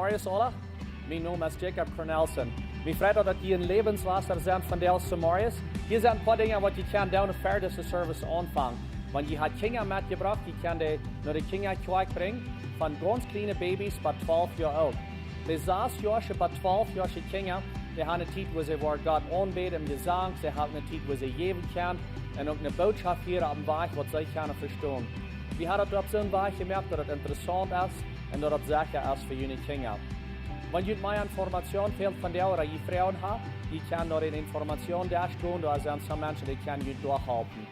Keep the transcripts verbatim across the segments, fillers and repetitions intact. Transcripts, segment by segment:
Morjes aula. Mien Nomen es Jacob Cornelsen. Mie freit daut, daut jie en Läwenswota sent vondoag zemorjes. Hia sent een poa Dinja waut jie kjennen doonen ver dise Service aunfangen. Wan jie haben Kjinja metjebrocht, jie kjennen dee no de Kjinjakjoakj brinjen, von gaunz kjliene Babys bat twalf Joa oolt. De sas Joasche bat twalf Joasche Kjinja, dee haben eene Tiet, wua see woaren Gott aunbäden em Jesank, see haben eene Tiet, wua see jäwen kjennen, un uk eene Bootschoft hieren opp een Wajch, waut see kjennen vestonen. Wie haben daut opp soon Wajch jemoakt, daut daut interessaunt es un daut daut secha es fa june Kjinja. Wan junt mea Information fält vondoag ooda jie Froagen haben, jie kjennen no de Information Desk gonen, doa sent soone Menschen, dee kjennen junt doa halpen.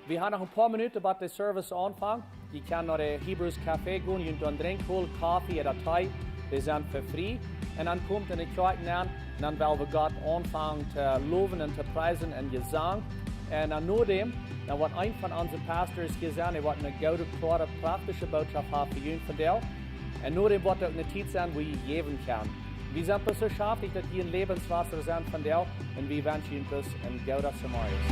Wie haben noch een poa Minuten bat de Service aunfangt. Jie kjennen no de Hebrews Café gonen, junt doa een Drinkj holen, Koffe ooda Tee, dee sent fa frie. Un dan komt en de Kjoakj nenn, un dan well wie Gott aunfangen to lowen un to priesen en Jesank. Un dan nodäm, dan woat een von onse Pastors hia sennen, dee woat eene goode, kloare, praktische Bootschoft haben fa junt vondoag. Un nodäm woat uk eene Tiet sennen, wua jie jäwen kjennen. Wie sent bloos soo schaftich, daut jie en Läwenswota sent vondoag, un wie wenschen junt bloos een gooden Zemorjes.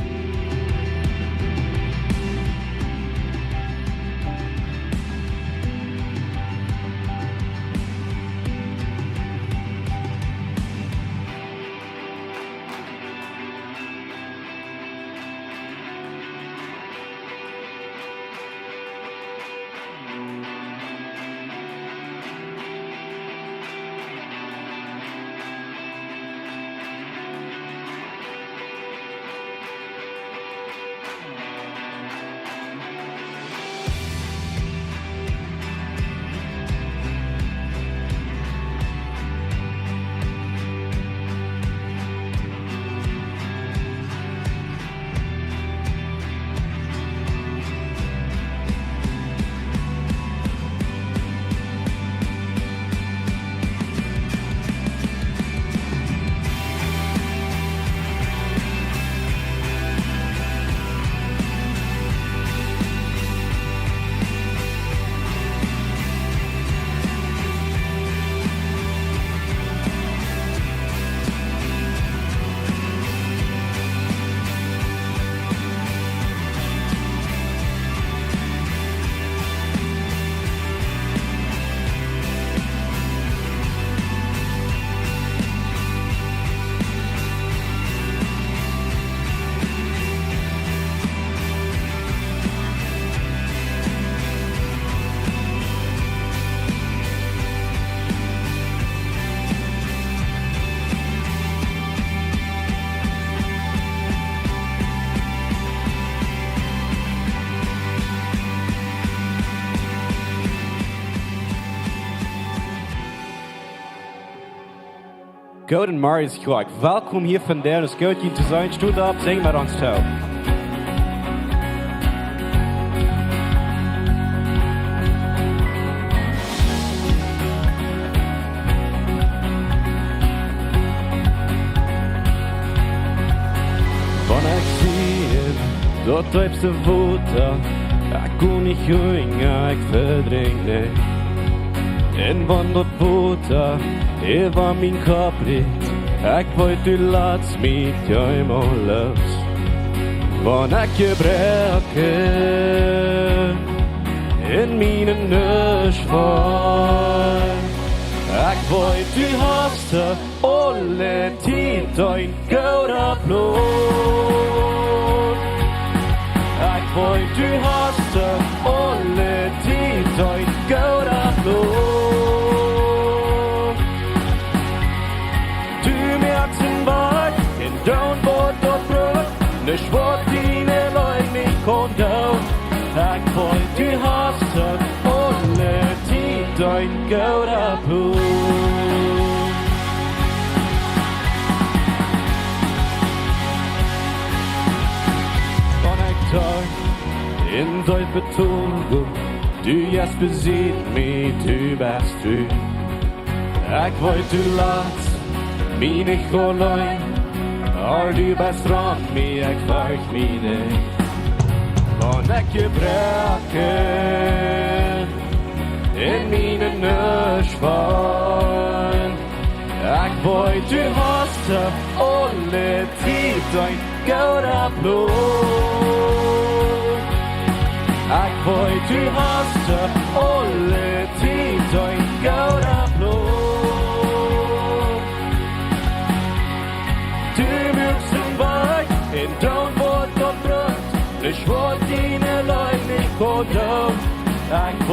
Gooden Morjes, Kjoakj. Welkom hia vondoag. Es goot, junt to seenen. Stot opp, sinj met ons too. Wan ekj sie daut deepste Wota, ekj kom nich unja, ekj vedrinkj nich. Un wan daut Wota äwa mien Kopp rieekjt, ekj weet, du latst mie kjeenmol loos. Wan ekj jebroaken en miene Nuscht feel, ekj weet, du hast aule Tiet een gooden Plon. Ekj weet, du hast aule Tiet een gooden Plon. Du moakst een Wajch un dan woat daut goot. Nuscht waut diene Leew nich kaun doonen. Ekj weet, du hast aule Tiet een gooden Plon. Wan ekj doa en Seew vetonn, du jeist bie mie, du best tru. Ekj weet, du latst mie nich auleen, oba du best rom mie, ekj fercht mie nich. Wan ekj jebroaken en miene Nuscht feel, ekj weet, du hast aule Tiet een gooden Plon. Ekj weet, du hast aule Tiet een gooden Plon.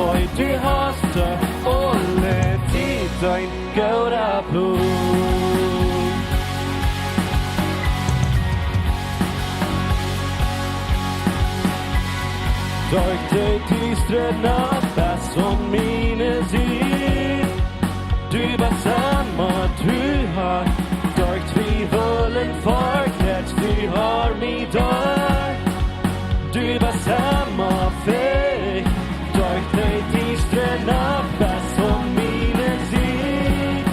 Woo du hast aule Tiet een gooda Plon. Derch de diestre Nacht best du aun miene Sied. Du best emma tru, Har, derch Twiewel un Forcht, du hast mie doa. Du best emma fäich, derch de diestre Nacht best du aun miene Sied.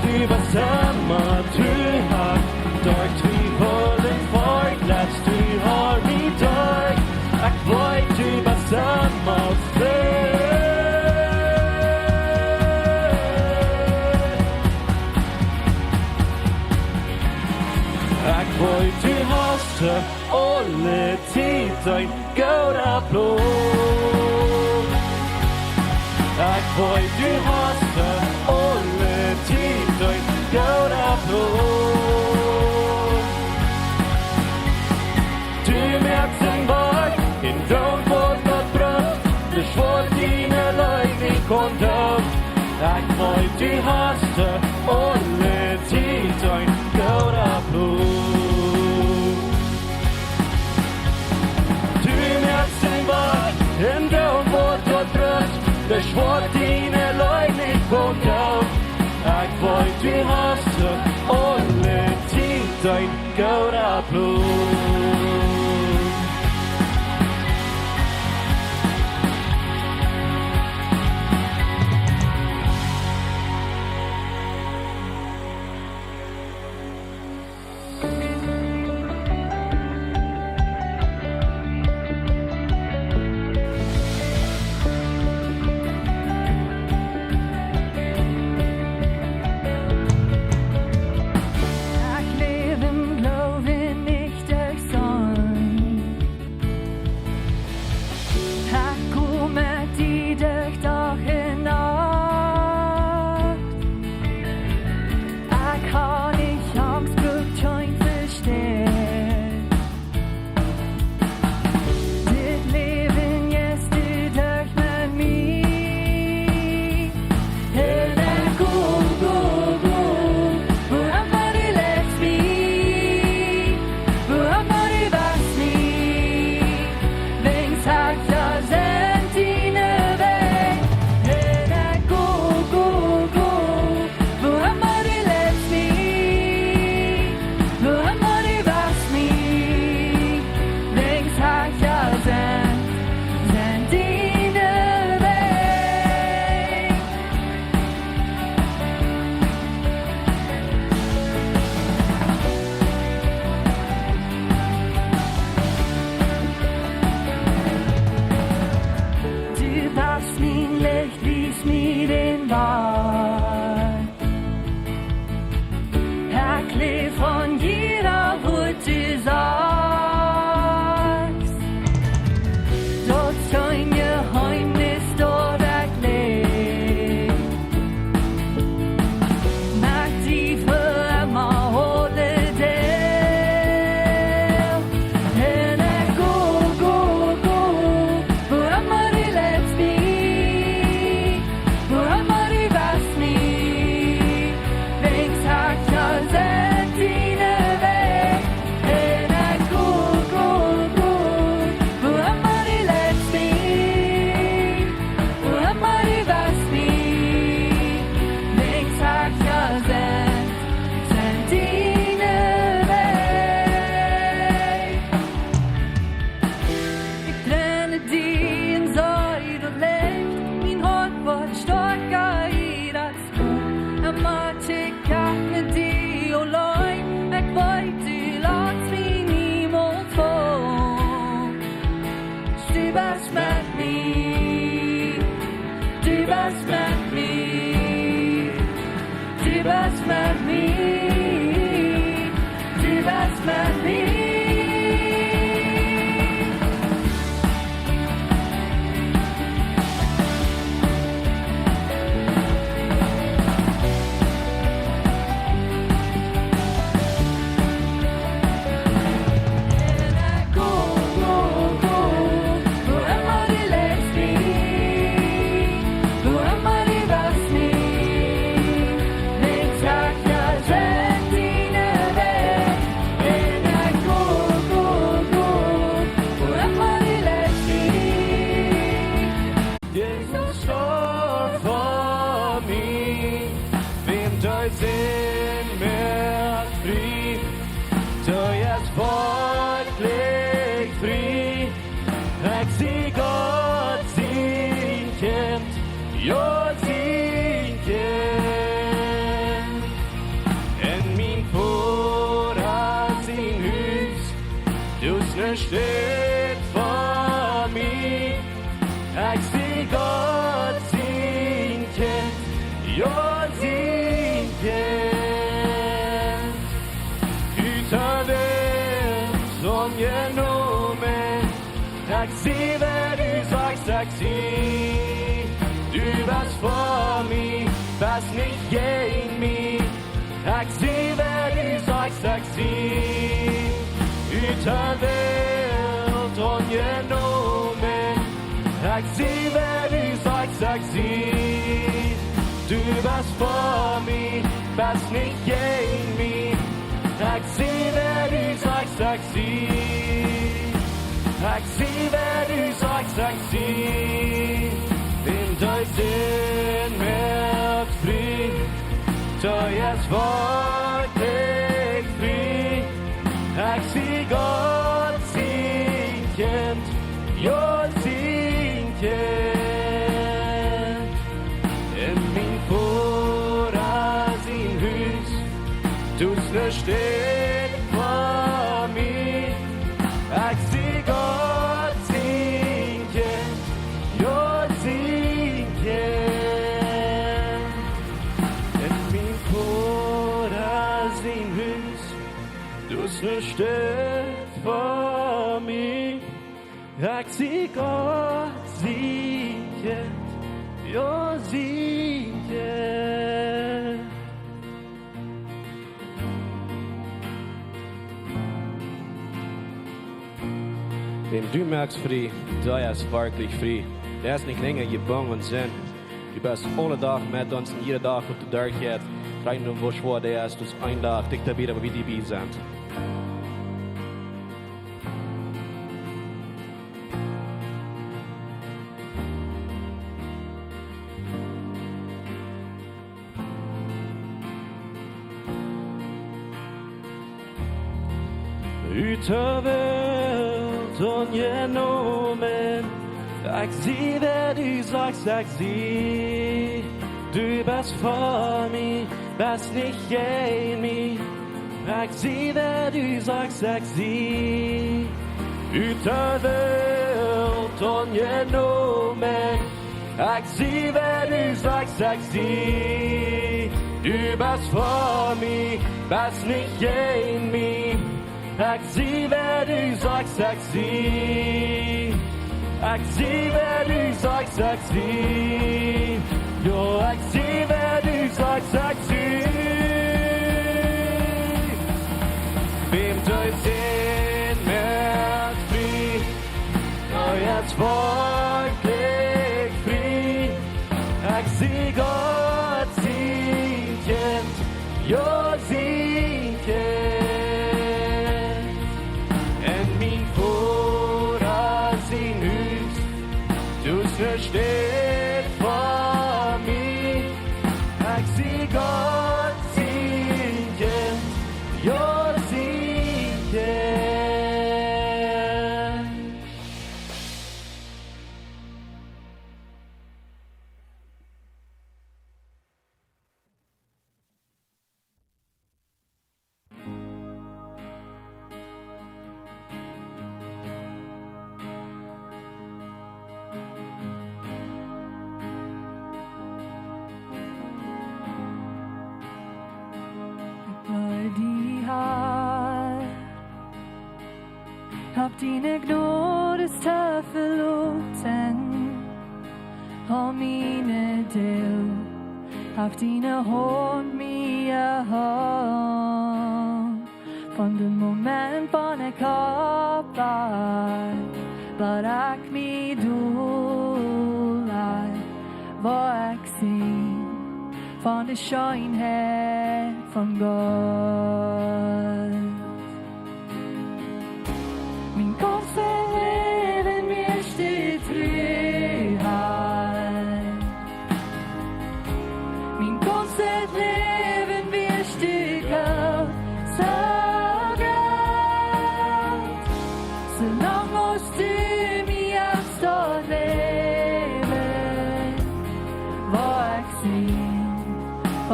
Du best emma tru, Har, derch Twiewel un Forcht, du hast mie doa. Ekj weet, du best emma fäich. Ekj weet, du hast aule Tiet een gooda Plon. Ekj weet, du hast aule Tiet een gooda Plon. Du moakst een Wajch en doa, wua daut brukt, doa wua diene Leew nich kaun doonen. Ekj weet, du hast aule Tiet een gooda Plon. Du moakst een Wajch en doa, wua daut brukt, doa wua diene Leew nich kaun doonen. Ekj weet, du hast aule Tiet een gooda Plon. Ekj läw em Gloowen, nich derch Sän mie frie, du best werkjlich frie. Ekj sie Gott sien Kjint, jo, sien Kjint. En mien Voda sien Hus, daut es ne Städ fa mie. Ekj sie Gott sien Kjint, jo, sien Kjint. Ut de Welt aunjenomen, ekj sie wäa du sajchst ekj sie. Du best fa mie, best nich jäajen mie. Ekj sie wäa du sajchst ekj sie. Ut de Welt aunjenomen, ekj sie wäa du sajchst ekj sie. Du best fa mie, best nich jäajen mie. Ekj sie wäa du sajchst ekj sie. Ekj sie wäa du sajchst ekj sie. Wäm de Sind moakt frie, dee es werkjlich frie. Ekj sie Gott sien Kjint, jo, sien Kjint. En mien Voda sien Hus, daut es ne Städ fa mie. Ekj sie Gott sien Kjint, jo, sien Kjint. En mien Voda sien Hus, daut es ne Städ fa mie. Ekj sie Gott sien Kjint, jo, sien Kjint. Wäm du moakst frie, dee es werkjlich frie. Dee es nich lenja jebungen aun Sind. Du best aule Dach met ons un jieda Dach waut doa derchjeit, dreien un woo schwoa dee es, daut es een Dach, dicht doabie, daut wie doabie sent. Ut de Welt aunjenomen, ekj sie wäa du sajchst ekj sie. Du best fa mie, best nich jäajen mie. Ekj sie wäa du sajchst ekj sie. Ut de Welt aunjenomen, ekj sie wäa du sajchst ekj sie. Du best fa mie, best nich jäajen mie. Ekj sie wäa du sajchst ekj sie. Ekj sie wäa du sajchst ekj sie. Jo, ekj sie wäa du sajchst ekj sie. Wäm de Sind moakt frie, dee es werkjlich frie. Ekj sie Gott sien Kjint, jo, sien Kjint. En mien Voda sien Hus, daut es ne Städ fa mie. Ekj sie Gott sien Kjint, jo, sien Kjint. Ekj well die, Herr, opp diene Jnod es to veloten. Aul miene Doag haft diene Haunt mie jehoolen. Von dän Moment wan ekj oppwak, bat ekj mie dol laj, woa ekj sinjen von de Scheenheit von Gott. Mien gaunzet Läwen mie steit Tru, Herr. Mien gaunzet Läwen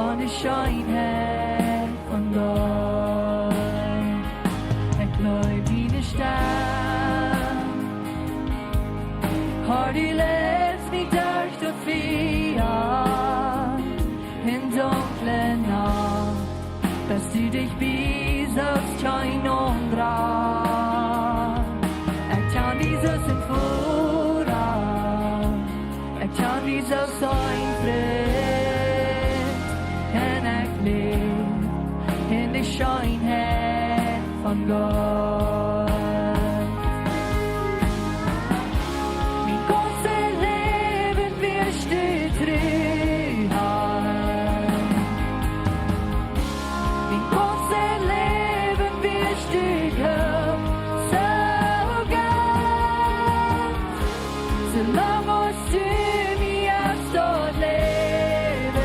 Von de Scheenheit von Gott. Ekj leew diene Stemm. Har du lätst mie derch daut Fia en dunkle Nacht. Best du dicht bie, saust kjeen aundra. Ekj kjan die saust een Voda. Ekj kjan die saust een Frint. En ekj läw en de Scheenheit von Gott. Mien gaunzet Läwen wia stell tru, Har. Mien gaunzet Läwen wia stell tru, soo goot. Soo lang aus du mie hast daut Läwen,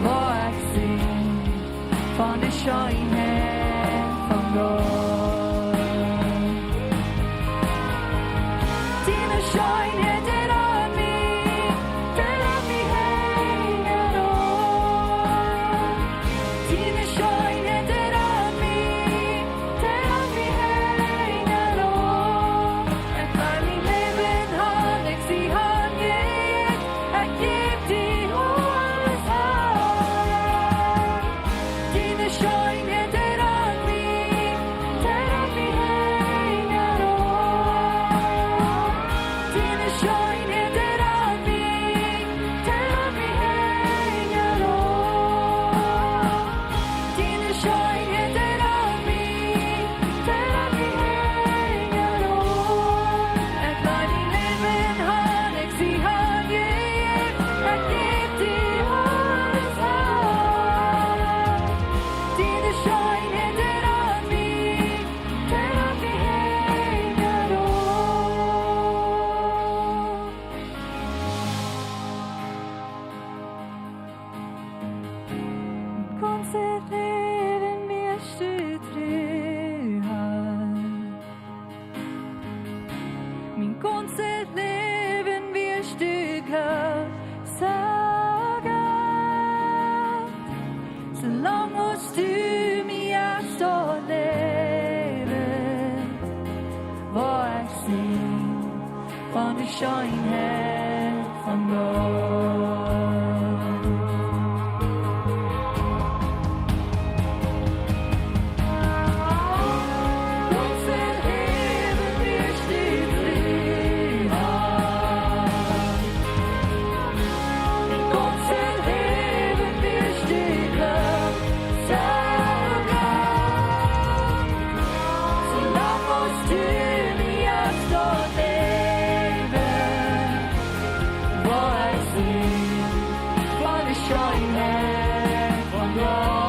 woa ekj sinjen von de Scheenheit von Gott. Diene Scheenheit, dee rant mie, dee rant mie henjen aun. Diene Scheenheit, dee rant mie, dee rant mie henjen aun. Ekj well mien Läwen han, ekj sie han, Jesus. Ekj jäw die aules han. Diene Scheenheit, dee rant mie, dee rant mie henjen aun. Diene Scheenheit, dee rant mie, dee rant mie henjen aun. Diene Scheenheit, dee rant mie, dee rant mie henjen aun. Ekj well mien Läwen han, ekj sie han, Jesus. Ekj jäw die aules han. Diene Scheenheit, dee rant mie, dee rant mie henjen aun. Gaunzet Läwen wia stell tru, Har. Mien gaunzet Läwen wia stell tru, soo goot. Soo lang aus du mie hast daut Läwen, woa ekj sinjen von de Scheenheit von Gott. Gaunzet Läwen wia stell tru, Har. Gaunzet Läwen wia stell tru, soo goot. Soo lang aus du mie hast daut Läwen, woa ekj sinjen von de Scheenheit von Gott.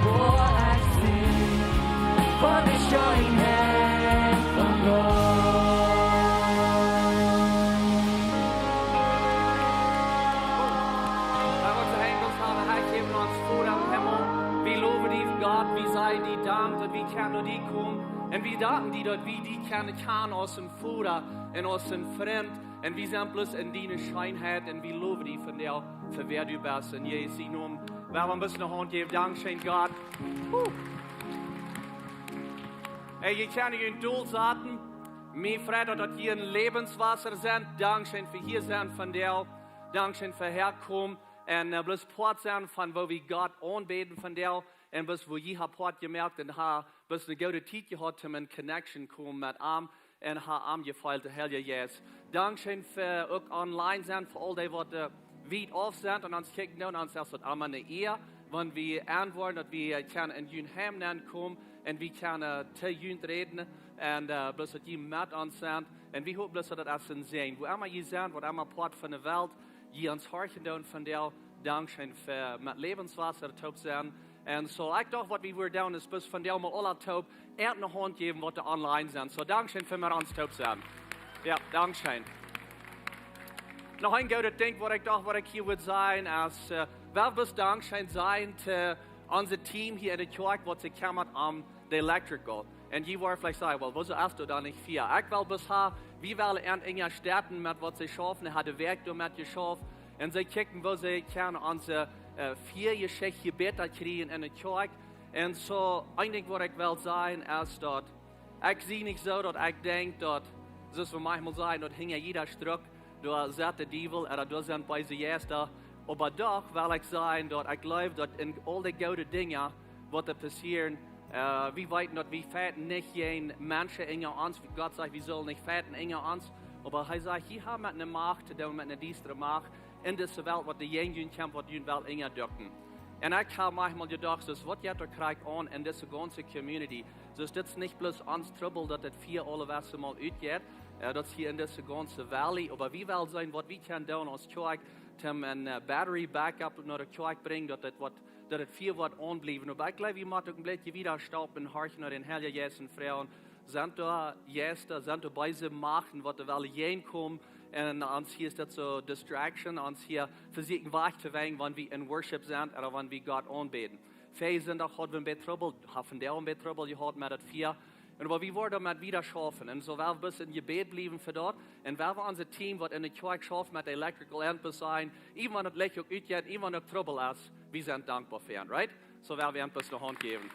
Woa ekj sinjen von de Scheenheit von Gott. Lot ons de Henj, Voda em Himmel. Wie lowen die, Gott, wie sajen die Dank, daut wie kjennen no die komen. Un wie danken die, daut wie die kjennen kjanen aus een Voda un aus een Frint. Un wie sent bloos en diene Scheenheit un wie lowen die vondoag fa wäa du best. En Jesus sienen Nomen. Wie haben een bät ne Haunt jejäft. Dankscheen, Gott. Huh. Ey, jie kjennen junt dolsaten. Mie freit daut, daut jie en Läwenswota sent. Dankscheen fa hia sennen vondoag. Dankscheen fa häakomen. Un, äh, bloos Poat sennen von woo wie Gott aunbäden vondoag. Un bloos woo jie ha Poat jemoakt un ha bloos ne goode Tiet jehaut om en connection komen met am. Un ha am jefeelt, de Heilje Jeist. Dankscheen fa uk online sennen, fa aul dee waut, äh, wiet auf sent un ons kjikjen doonen, ons es daut aulemol ne Ea, wan wie aunwoaren, daut wie kjennen en jun Heim nenkomen un wie kjennen, äh, to junt räden un, äh, bloos daut jie met ons sent. Un wie hopen bloos daut daut es een Säajen. Wua emma jie sent, waut emma Poat von de Welt jie ons horchen doonen vondoag, dankscheen fa met Läwenswota toop sennen. Un soo, ekj docht, waut wie wudden doonen, es bloos vondoag mol aula toop eene Haunt jäwen, waut doa online sent. Soo, dankscheen fa met ons toop sennen. Jo, dankscheen. Noch een goodet Dinkj, waut ekj docht, waut ekj hia wudd sajen, es, äh, well bloos dankscheen sajen to onse Team hia en de Kjoakj, waut sikj kjemmat om de electrical. Un jie woaren veleicht sajen, well, wuarom es daut dan nich hia? Ekj well bloos ha, wie wellen an Inja stäten met waut see schaufen, un ha de Wäakj doamet jeschauft. Un see kjikjen, woo see kjennen onse, äh, Fia-Jeschicht bäta kjrieen enne Kjoakj. Un soo, een Dinkj waut ekj well sajen es daut, ekj sie nich soo daut ekj denkj daut, soo aus wie maunchmol sajen, daut hinja jieda Struck, doa sett de Diewel, ooda doa sent beese Jeista. Oba doch well ekj sajen daut ekj jleew daut en aul de goode Dinja waut doa passieren, äh, wie weeten daut wie fechten nich jäajen Menschen unja ons. Gott sajcht, wie sellen nich fechten unja ons. Oba hee sajcht, jie haben met eene Macht to doonen, met eene diestre Macht. En dise Welt, waut doa jäajen junt kjemt, waut junt well unjadrekjen. Un ekj hab maunchmol jedocht, soo aus waut jeit doa krakjt aun en dise gaunze community. Soo aus dit es nich bloos ons Trubbel, daut dit Fia aule Wese mol utjeit, äh, daut es hia en dise gaunze Valley. Oba wie wellen seenen, waut wie kjennen doonen aus Kjoakj, om een, äh, battery backup no de Kjoakj brinjen, daut dit waut, daut dit Fia woat aunbliewen. Oba ekj jleew, wie motten uk een bät wieda stoppen un horchen no dän Heiljen Jeist un froagen, sent doa Jeista, sent doa beese Machten, waut doa wellen jäajen komen? Un ons hia es daut soo distraction, ons hia vesieekjen wajch to wenjen, wan wie en worship sent ooda wan wie Gott aunbäden. Väajen Sindach haud wie een bät Trubbel, haben doa een bät Trubbel jehaut met daut Fia. Un oba wie woaren doamet wieda schaufen. Un soo well wie bloos em Jebäd bliewen fa daut. Un well wie ons Team, waut en de Kjoakj schauft met de electrical, en bloos sajen, even wan daut Licht uk utjeit, even wan doa Trubbel es, wie sent dankboa fa an, right? Soo well wie an bloos ne Haunt jäwen.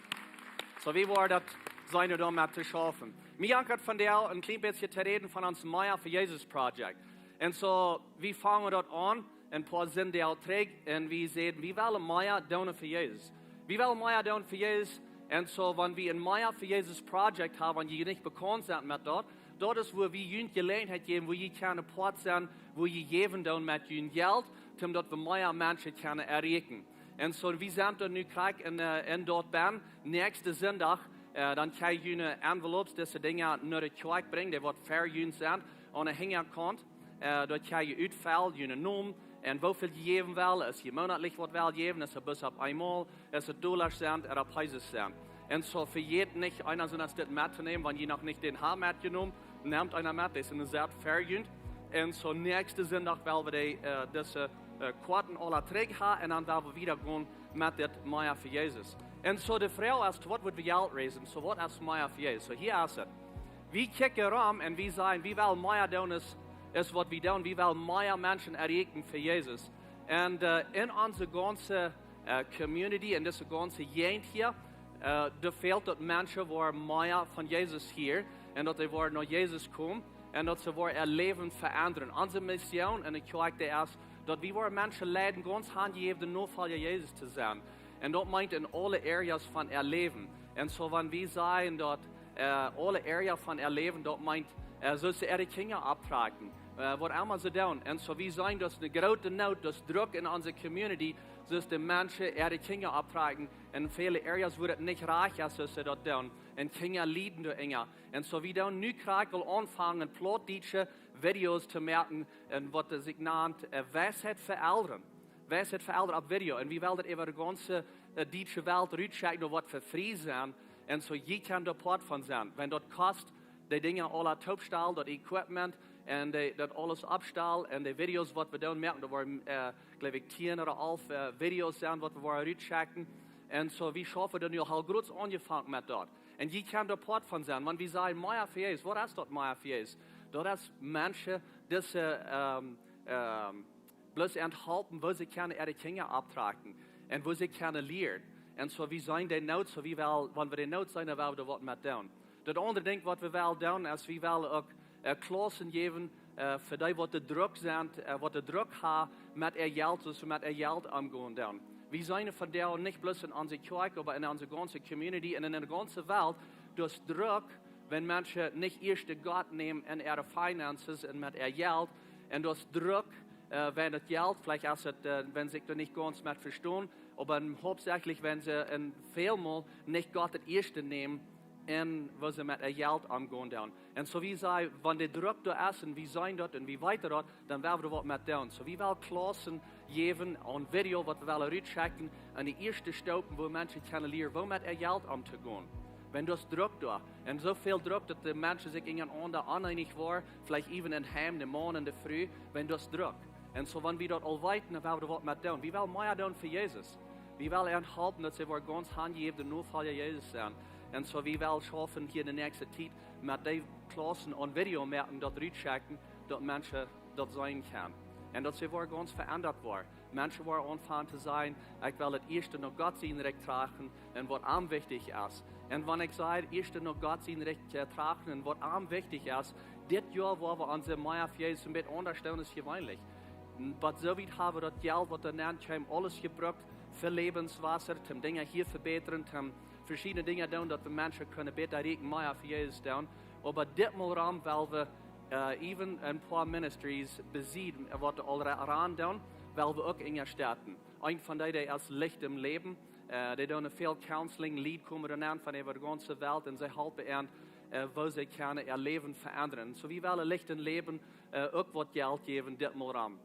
Soo, wie woaren daut seenen, doamet to schaufen. Mie jankat vondoag een kjlien bät to räden von ons Meiha fa Jesus Project. Un soo, wie fangen daut aun, een poa Sindach trigj, un wie säden, wie wellen mea doonen fa Jesus. Wie wellen mea doonen fa Jesus. Un soo, wan wie een Meiha fa Jesus Project haben, wan jie nich bekaunt sent met daut, daut es wua wie junt Jeläajenheit jäwen, wua jie kjennen Poat sennen, wua jie jäwen doonen met jun Jelt, om daut wie mea Menschen kjennen erreichen. Un soo, wie sent doa nu krakjt en, äh, en daut bennen. Näakjsten Sindach, äh, dan kjenn jie june envelopes, dise Dinja no de Kjoakj brinjen, dee woat ver junt sennen, aun de Hinjakaunt. Äh, doa kjenn jie utfellen, june Nomen, un woo väl jie jäwen wellen, aus jie monatlich waut wellen jäwen, aus et bloos opp eemol, aus et Dollasch sent, ooda Pesos sent. Un soo vejät nich, eena soo aus dit mettonämen, wan jie noch nich dän haben metjenomen, nemt eena met, dee es en de Sat ver junt. Un soo näakjsten Sindach well wie dee, äh, dise, äh, Koaten aula trigj haben, un dan well wie wieda gonen met dit Meiha fa Jesus. Un soo de Froag es, waut woat wie Jelt raisen? Soo waut es Meiha fa Jesus? Soo hia es et. Wie kjikjen rom un wie sajen, wie wellen mea doonen aus, aus waut wie doonen. Wie wellen mea Menschen erreichen fa Jesus. Un, äh, en onse gaunze, äh, community, en dise gaunze Jäajent hia, äh, doa fält daut Menschen woaren mea von Jesus hieren un daut dee woaren no Jesus komen un daut see woaren äa Läwen veendren. Onse Mission en de Kjoakj, dee es, daut wie woaren Menschen leiden, gaunz hanjejäwne Nofolja Jesus to sennen. Un daut meent en aule areas von äa Läwen. Un soo, wan wie sajen daut, äh, aule area von äa Läwen, daut meent, äh, soo aus see äare Kjinja opptrakjen, äh, waut emma see doonen. Un soo, wie seenen, daut es eene groote Noot, daut es Druck en onse community, soo aus de Menschen äare Kjinja opptrakjen. En väle areas, wua daut nich rajcht es, soo aus see daut doonen. Un Kjinja lieden doaunja. Un soo, wie doonen nu krakjt aul aunfangen, plautdietsche Videos to moaken, un waut sikj nant, äh, Weisheit fa Elren. Weisheit fa Elren opp Video. Un wie wellen daut äwa de gaunze, äh, dietsche Welt rutschekjen, doa waut fa frie sennen. Un soo, jie kjennen doa Poat von sennen. Wan daut kost, dee Dinja aula toopstalen, daut Equipment, un dee, daut aules oppstalen, un dee Videos, waut wie doonen, moaken, doa woaren, äh, jleew ekj, tieen ooda alf, äh, Videos sennen, waut wie woaren rutschekjen. Un soo, wie schaufen doa nu aul groot aunjefongen met daut. Un jie kjennen doa Poat von sennen, wan wie sajen, Meiha fa Jesus, waut es daut, Meiha fa Jesus? Daut es Menschen, dise, ähm, ähm, bloos an halpen, woo see kjennen äare Kjinja opptrakjen un woo see kjennen lieren. Un soo, wie seenen dee Noot, soo wie wellen, wan wie dee Noot seenen, dan wellen wie doa waut met doonen. Daut aundre Dinkj, waut wie wellen doonen, es, wie wellen uk, äh, Klaussen jäwen, äh, fa dee, waut de Druck sent, äh, waut de Druck haben, met äa Jelt, soo aus see met äa Jelt omgonen doonen. Wie seenen vondoag nich bloos en onse Kjoakj, oba en onse gaunze community un en de gaunze Welt, daut es Druck, wan Menschen nich ieescht Gott nämen en äare finances un met äa Jelt. Un daut es Druck, äh, wan daut Jelt, veleicht es et, äh, wan see sikj doa nich gaunz met vestonen, oba hauptsächlich, wan see en välmol nich Gott daut ieeschte nämen, un woo see met äa Jelt omgonen doonen. Un soo, wie sajen, wan de Druck doa es un wie seenen daut un wie weeten daut, dan wellen wie doa waut met doonen. Soo, wie wellen Klaussen jäwen aun Video, waut wie wellen rutschekjen, aun de ieeschte Stopen, woo Menschen kjennen lieren, woo met äa Jelt omtogonen. Wan daut es Druck doa, un soo väl Druck, daut de Menschen sikj unjarenaunda oneenich woaren, veleicht even em Heim, de Maun un de Fru, wan daut es Druck. Un soo, wan wie daut aul weeten, dan wellen wie doa waut met doonen. Wie wellen mea doonen fa Jesus. Wie wellen an halpen, daut see woaren gaunz hanjejäwne Nofolja Jesus sennen. Un soo, wie wellen schaufen hia en de näakjste Tiet met dee Klaussen aun Video moaken, daut rutschekjen, daut Menschen daut seenen kjennen. Un daut see woaren gaunz veendat woaren. Menschen woaren aunfangen to sajen: "Ekj well daut ieeschte no Gott sien Rikj trachten un waut am wichtich es." Un wan ekj saj, ieeschte no Gott sien Rikj, äh, trachten un waut am wichtich es, dit Joa woa wie onse Meiafees een bät aundasch doonen aus jeweenlich. Oba soo wiet hab wie daut Jelt, waut doa nenn kjeem, aules jebrukt fa Läwenswota, om Dinja hia to vebätren, om veschiedne Dinja doonen, daut wie Menschen kjennen bäta rieekjen, mea fa Jesus doonen. Oba ditmol rom well wie, äh, even een poa ministries besieden, äh, waut aul ra-, ran doonen, well wie uk unjastetten. Eent von dee, dee es Licht im Leben, äh, dee doonen väl Counseling, Lied komen doa nenn von äwa de gaunze Welt un see halpen an, äh, woo see kjennen äa Läwen veendren. Soo, wie wellen Licht im Leben, äh, uk waut Jelt jäwen, ditmol rom.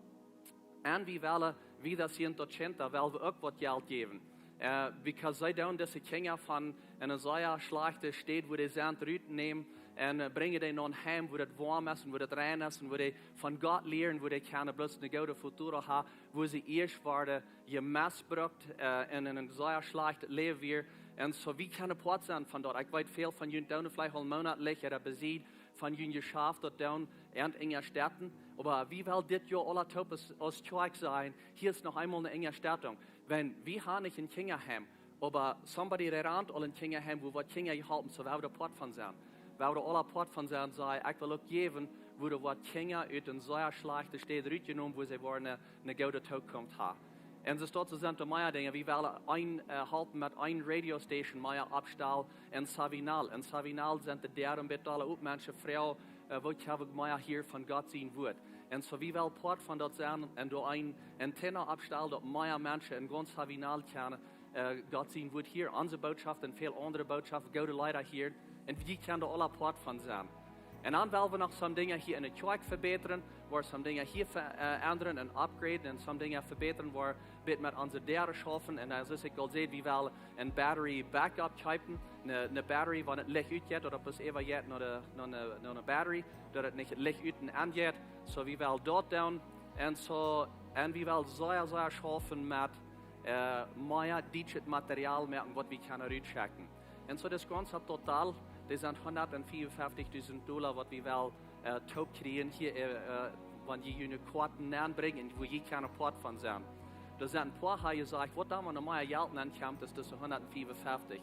Un wie wellen, wie daut sent, daut Center, well wie uk waut Jelt jäwen. Äh, because see doonen dise Kjinja von eene sea schlajchte Städ, wua dee sent, rutnämen un, äh, brinjen dee no een Heim, wua daut woam es un wua daut rein es un wua dee von Gott lieren, wua dee kjennen bloos een goodet futuro haben, wua see ieescht worden jemestbrukt, äh, un en een sea schlajchtet Läwen wieren. Un soo, wie kjennen Poat sennen von daut. Ekj weet, väl von junt doonen veleicht aul monatlich ooda besied von jun Jeschaft daut doonen, un unjastetten. Oba wie wellen dit Joa aula toop aus, aus Kjoakj sajen, hia es noch eemol eene Unjastettunk. Wan wie haben nich een Kjinjaheim, oba somebody, dee rant aul een Kjinjaheim, wua woat Kjinja jeholpen, soo well wie doa Poat von sennen. Well wie doa aula Poat von sennen, sajen: "Ekj well uk jäwen, wua doa woat Kjinja ut eene sea schlajchte Städ rutjenomen, wua see woaren eene, eene goode Tookunft haben." Un soo stonen doa sent doa mea Dinja. Wie wellen een, äh, halpen met een Radio Station, mea oppstalen en Savinal. En Savinal sent de Däaren een bät dolla op, Menschen froagen, äh, woo kjenn wie mea hieren von Gott sien Wuat. Un soo, wie wellen Poat von daut sennen un doa eene Antenne oppstalen, daut mea Menschen en gaunz Savinal kjennen, äh, Gott sien Wuat hieren, onse Botschaft un väl aundre Botschaft, goode Leeda hieren. Un wie kjennen doa aula Poat von sennen. Un dan wellen wie noch some Dinja hia en de Kjoakj vebätren, woa some Dinja hia veendren un upgraden un some Dinja vebätren, woa een bät met onse Däaren schaufen. Un dan, soo aus ekj aul säd, wie wellen een Battery Backup kjeepen, eene, eene Battery, wan daut Licht utjeit, daut daut bloos äwa jeit no de, no eene, no eene Battery, daut daut nich Licht ut un aun jeit. Soo, wie wellen daut doonen. Un soo, un wie wellen sea, sea schaufen met, äh, mea dietschet Material moaken, waut wie kjennen rutschekjen. Un soo, daut gaunze total, daut sent hundatfiefunfeftich dusent Dolla, waut wie wellen, äh, toop kjrieen hia, äh, äh, wan jie june Koaten nenbrinjen, wua jie kjennen Poat von sennen. Doa sent een poa, hab ekj jesajcht, waut dan, wan doa mea Jelt nenkjemt aus dise hundatfiefunfeftich.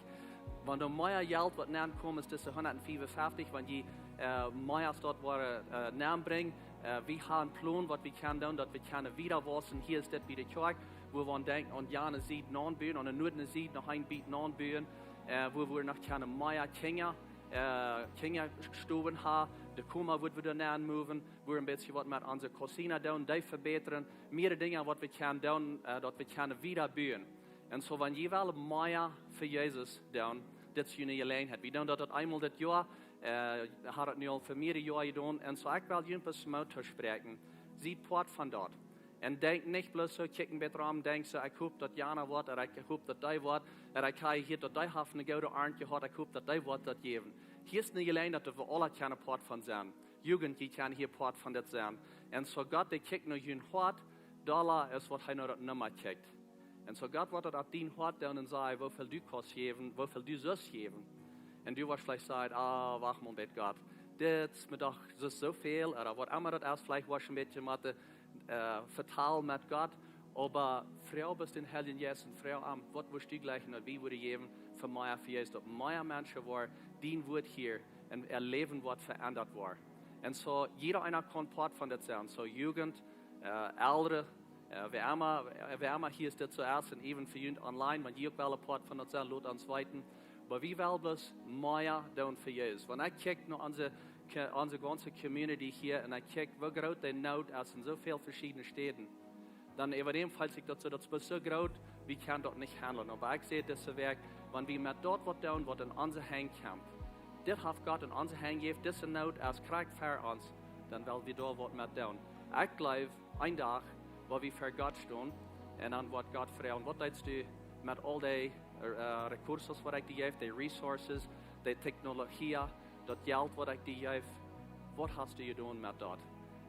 Wan doa mea Jelt woat nenkomen aus dise hundatfiefunfeftich, wan jie, äh, mea aus daut woaren, äh, nenbrinjen, äh, wie haben een Plon, waut wie kjennen doonen, daut wie kjennen wieda wausen. Hia es dit bie de Kjoakj, wua wie aun denkjen, aun jane Sied nobuen, aun de nuadne Sied noch een bät nobuen, äh, wua wie noch kjennen mea Kjinja, äh, Kjinjastowen haben, de Koma, wua wie doa nenmoven, wua een bät waut met onse Cocina doonen, dee vebätren, mea Dinja, waut wie kjennen doonen, äh, daut wie kjennen wieda buen. Un soo, wan jie wellen mea fa Jesus doonen, dit es june Jeläajenheit. Wie doonen daut, daut eemol dit Joa, äh, hab daut nu aul fa mea Joaren jedonen. Un soo, ekj well junt bloos Moot toospräakjen. Siet Poat von daut. Un denkjt nich bloos soo, kjikjt een bät rom, denkjt soo: "Ekj hop daut jana woat, ooda ekj hop daut dee woat, ooda ekj hab jehieet daut dee haft eene goode Arnt jehaut, ekj hop daut dee woat daut jäwen." Hia es eene Jeläajenheit, daut wie aula kjennen Poat von sennen. Jugend, jie kjennen hia Poat von dit sennen. Un soo, Gott, dee kjikjt no jun Hoat, dolla aus waut hee no daut Numma kjikjt. Un soo, Gott woat daut opp dien Hoat doonen un sajen, woo väl du kaust jäwen, woo väl du sust jäwen. Un du woascht veleicht sajen: "Ah, wacht mol een bät, Gott. Dit es mie doch soo, soo väl," ooda waut emma daut es, veleicht woascht een bät met de, äh, vetalen met Gott. Oba froag bloos dän Heiljen Jeist un froag am: "Waut wurscht du jleichen, daut wie wudden jäwen fa mea fa Jesus, daut mea Menschen woaren dien Wuat hieren un äa Läwen woat veendat woaren?" Un soo, jieda eena kaun Poat von dit sennen. Soo, Jugend, äh, Elren, äh, wäa emma, wäa emma hia es, dit soo es, un even fa junt online, wan jie uk wellen Poat von daut sennen, lot ons weeten. Oba wie wellen bloos mea doonen fa Jesus. Wan ekj kjikj no onse, Ke-, onse gaunze Community hia, un ekj kjikj, woo groot de Noot es en soo väl veschiedne Städen, dan äwadäm feelt sikj daut soo, daut es bloos soo groot, wie kjennen daut nich handlen. Oba ekj säd dise Wäakj, wan wie met daut waut doonen, waut en onse Henj kjemt, dit haft Gott en onse Henj jejäft, dise Noot es krakjt fa ons, dan well wie doa waut met doonen. Ekj jleew, een Dach, wan wie ver Gott stonen, un dan woat Gott froagen: "Waut deetst du met aul dee, äh, recursos, waut ekj die jeef, dee resources, dee Technologie, daut Jelt, waut ekj die jeef, waut hast du jedonen met daut?"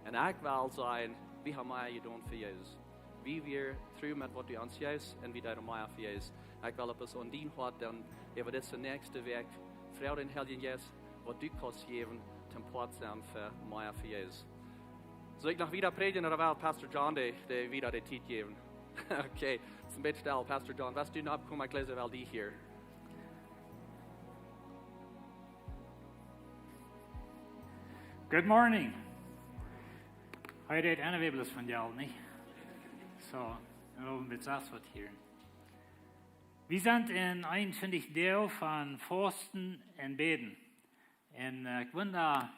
Un ekj well sajen: "Wie haben mea jedonen fa Jesus. Wie wieren tru met waut du ons jeefst un wie deeden mea fa Jesus." Ekj well opp ons aun dien Hoat dan äwa dise näakjste Wäakj froag dän Heiljen Jeist, waut du kaust jäwen, toom Poat sennen fa mea fa Jesus. Saul ekj noch wieda prädjen ooda well Pastor John de, de wieda de Tiet jäwen? Okay, es een bät stell. Pastor John, west du noch oppkomen? Ekj läs wel die hia. Good morning. Hei, dit Anne Weblers von Jal, nich? So, een bät sass waut hia. Wie sent en eenuntwintich Doag von Fausten un Bäden. Un, äh, ekj wunda,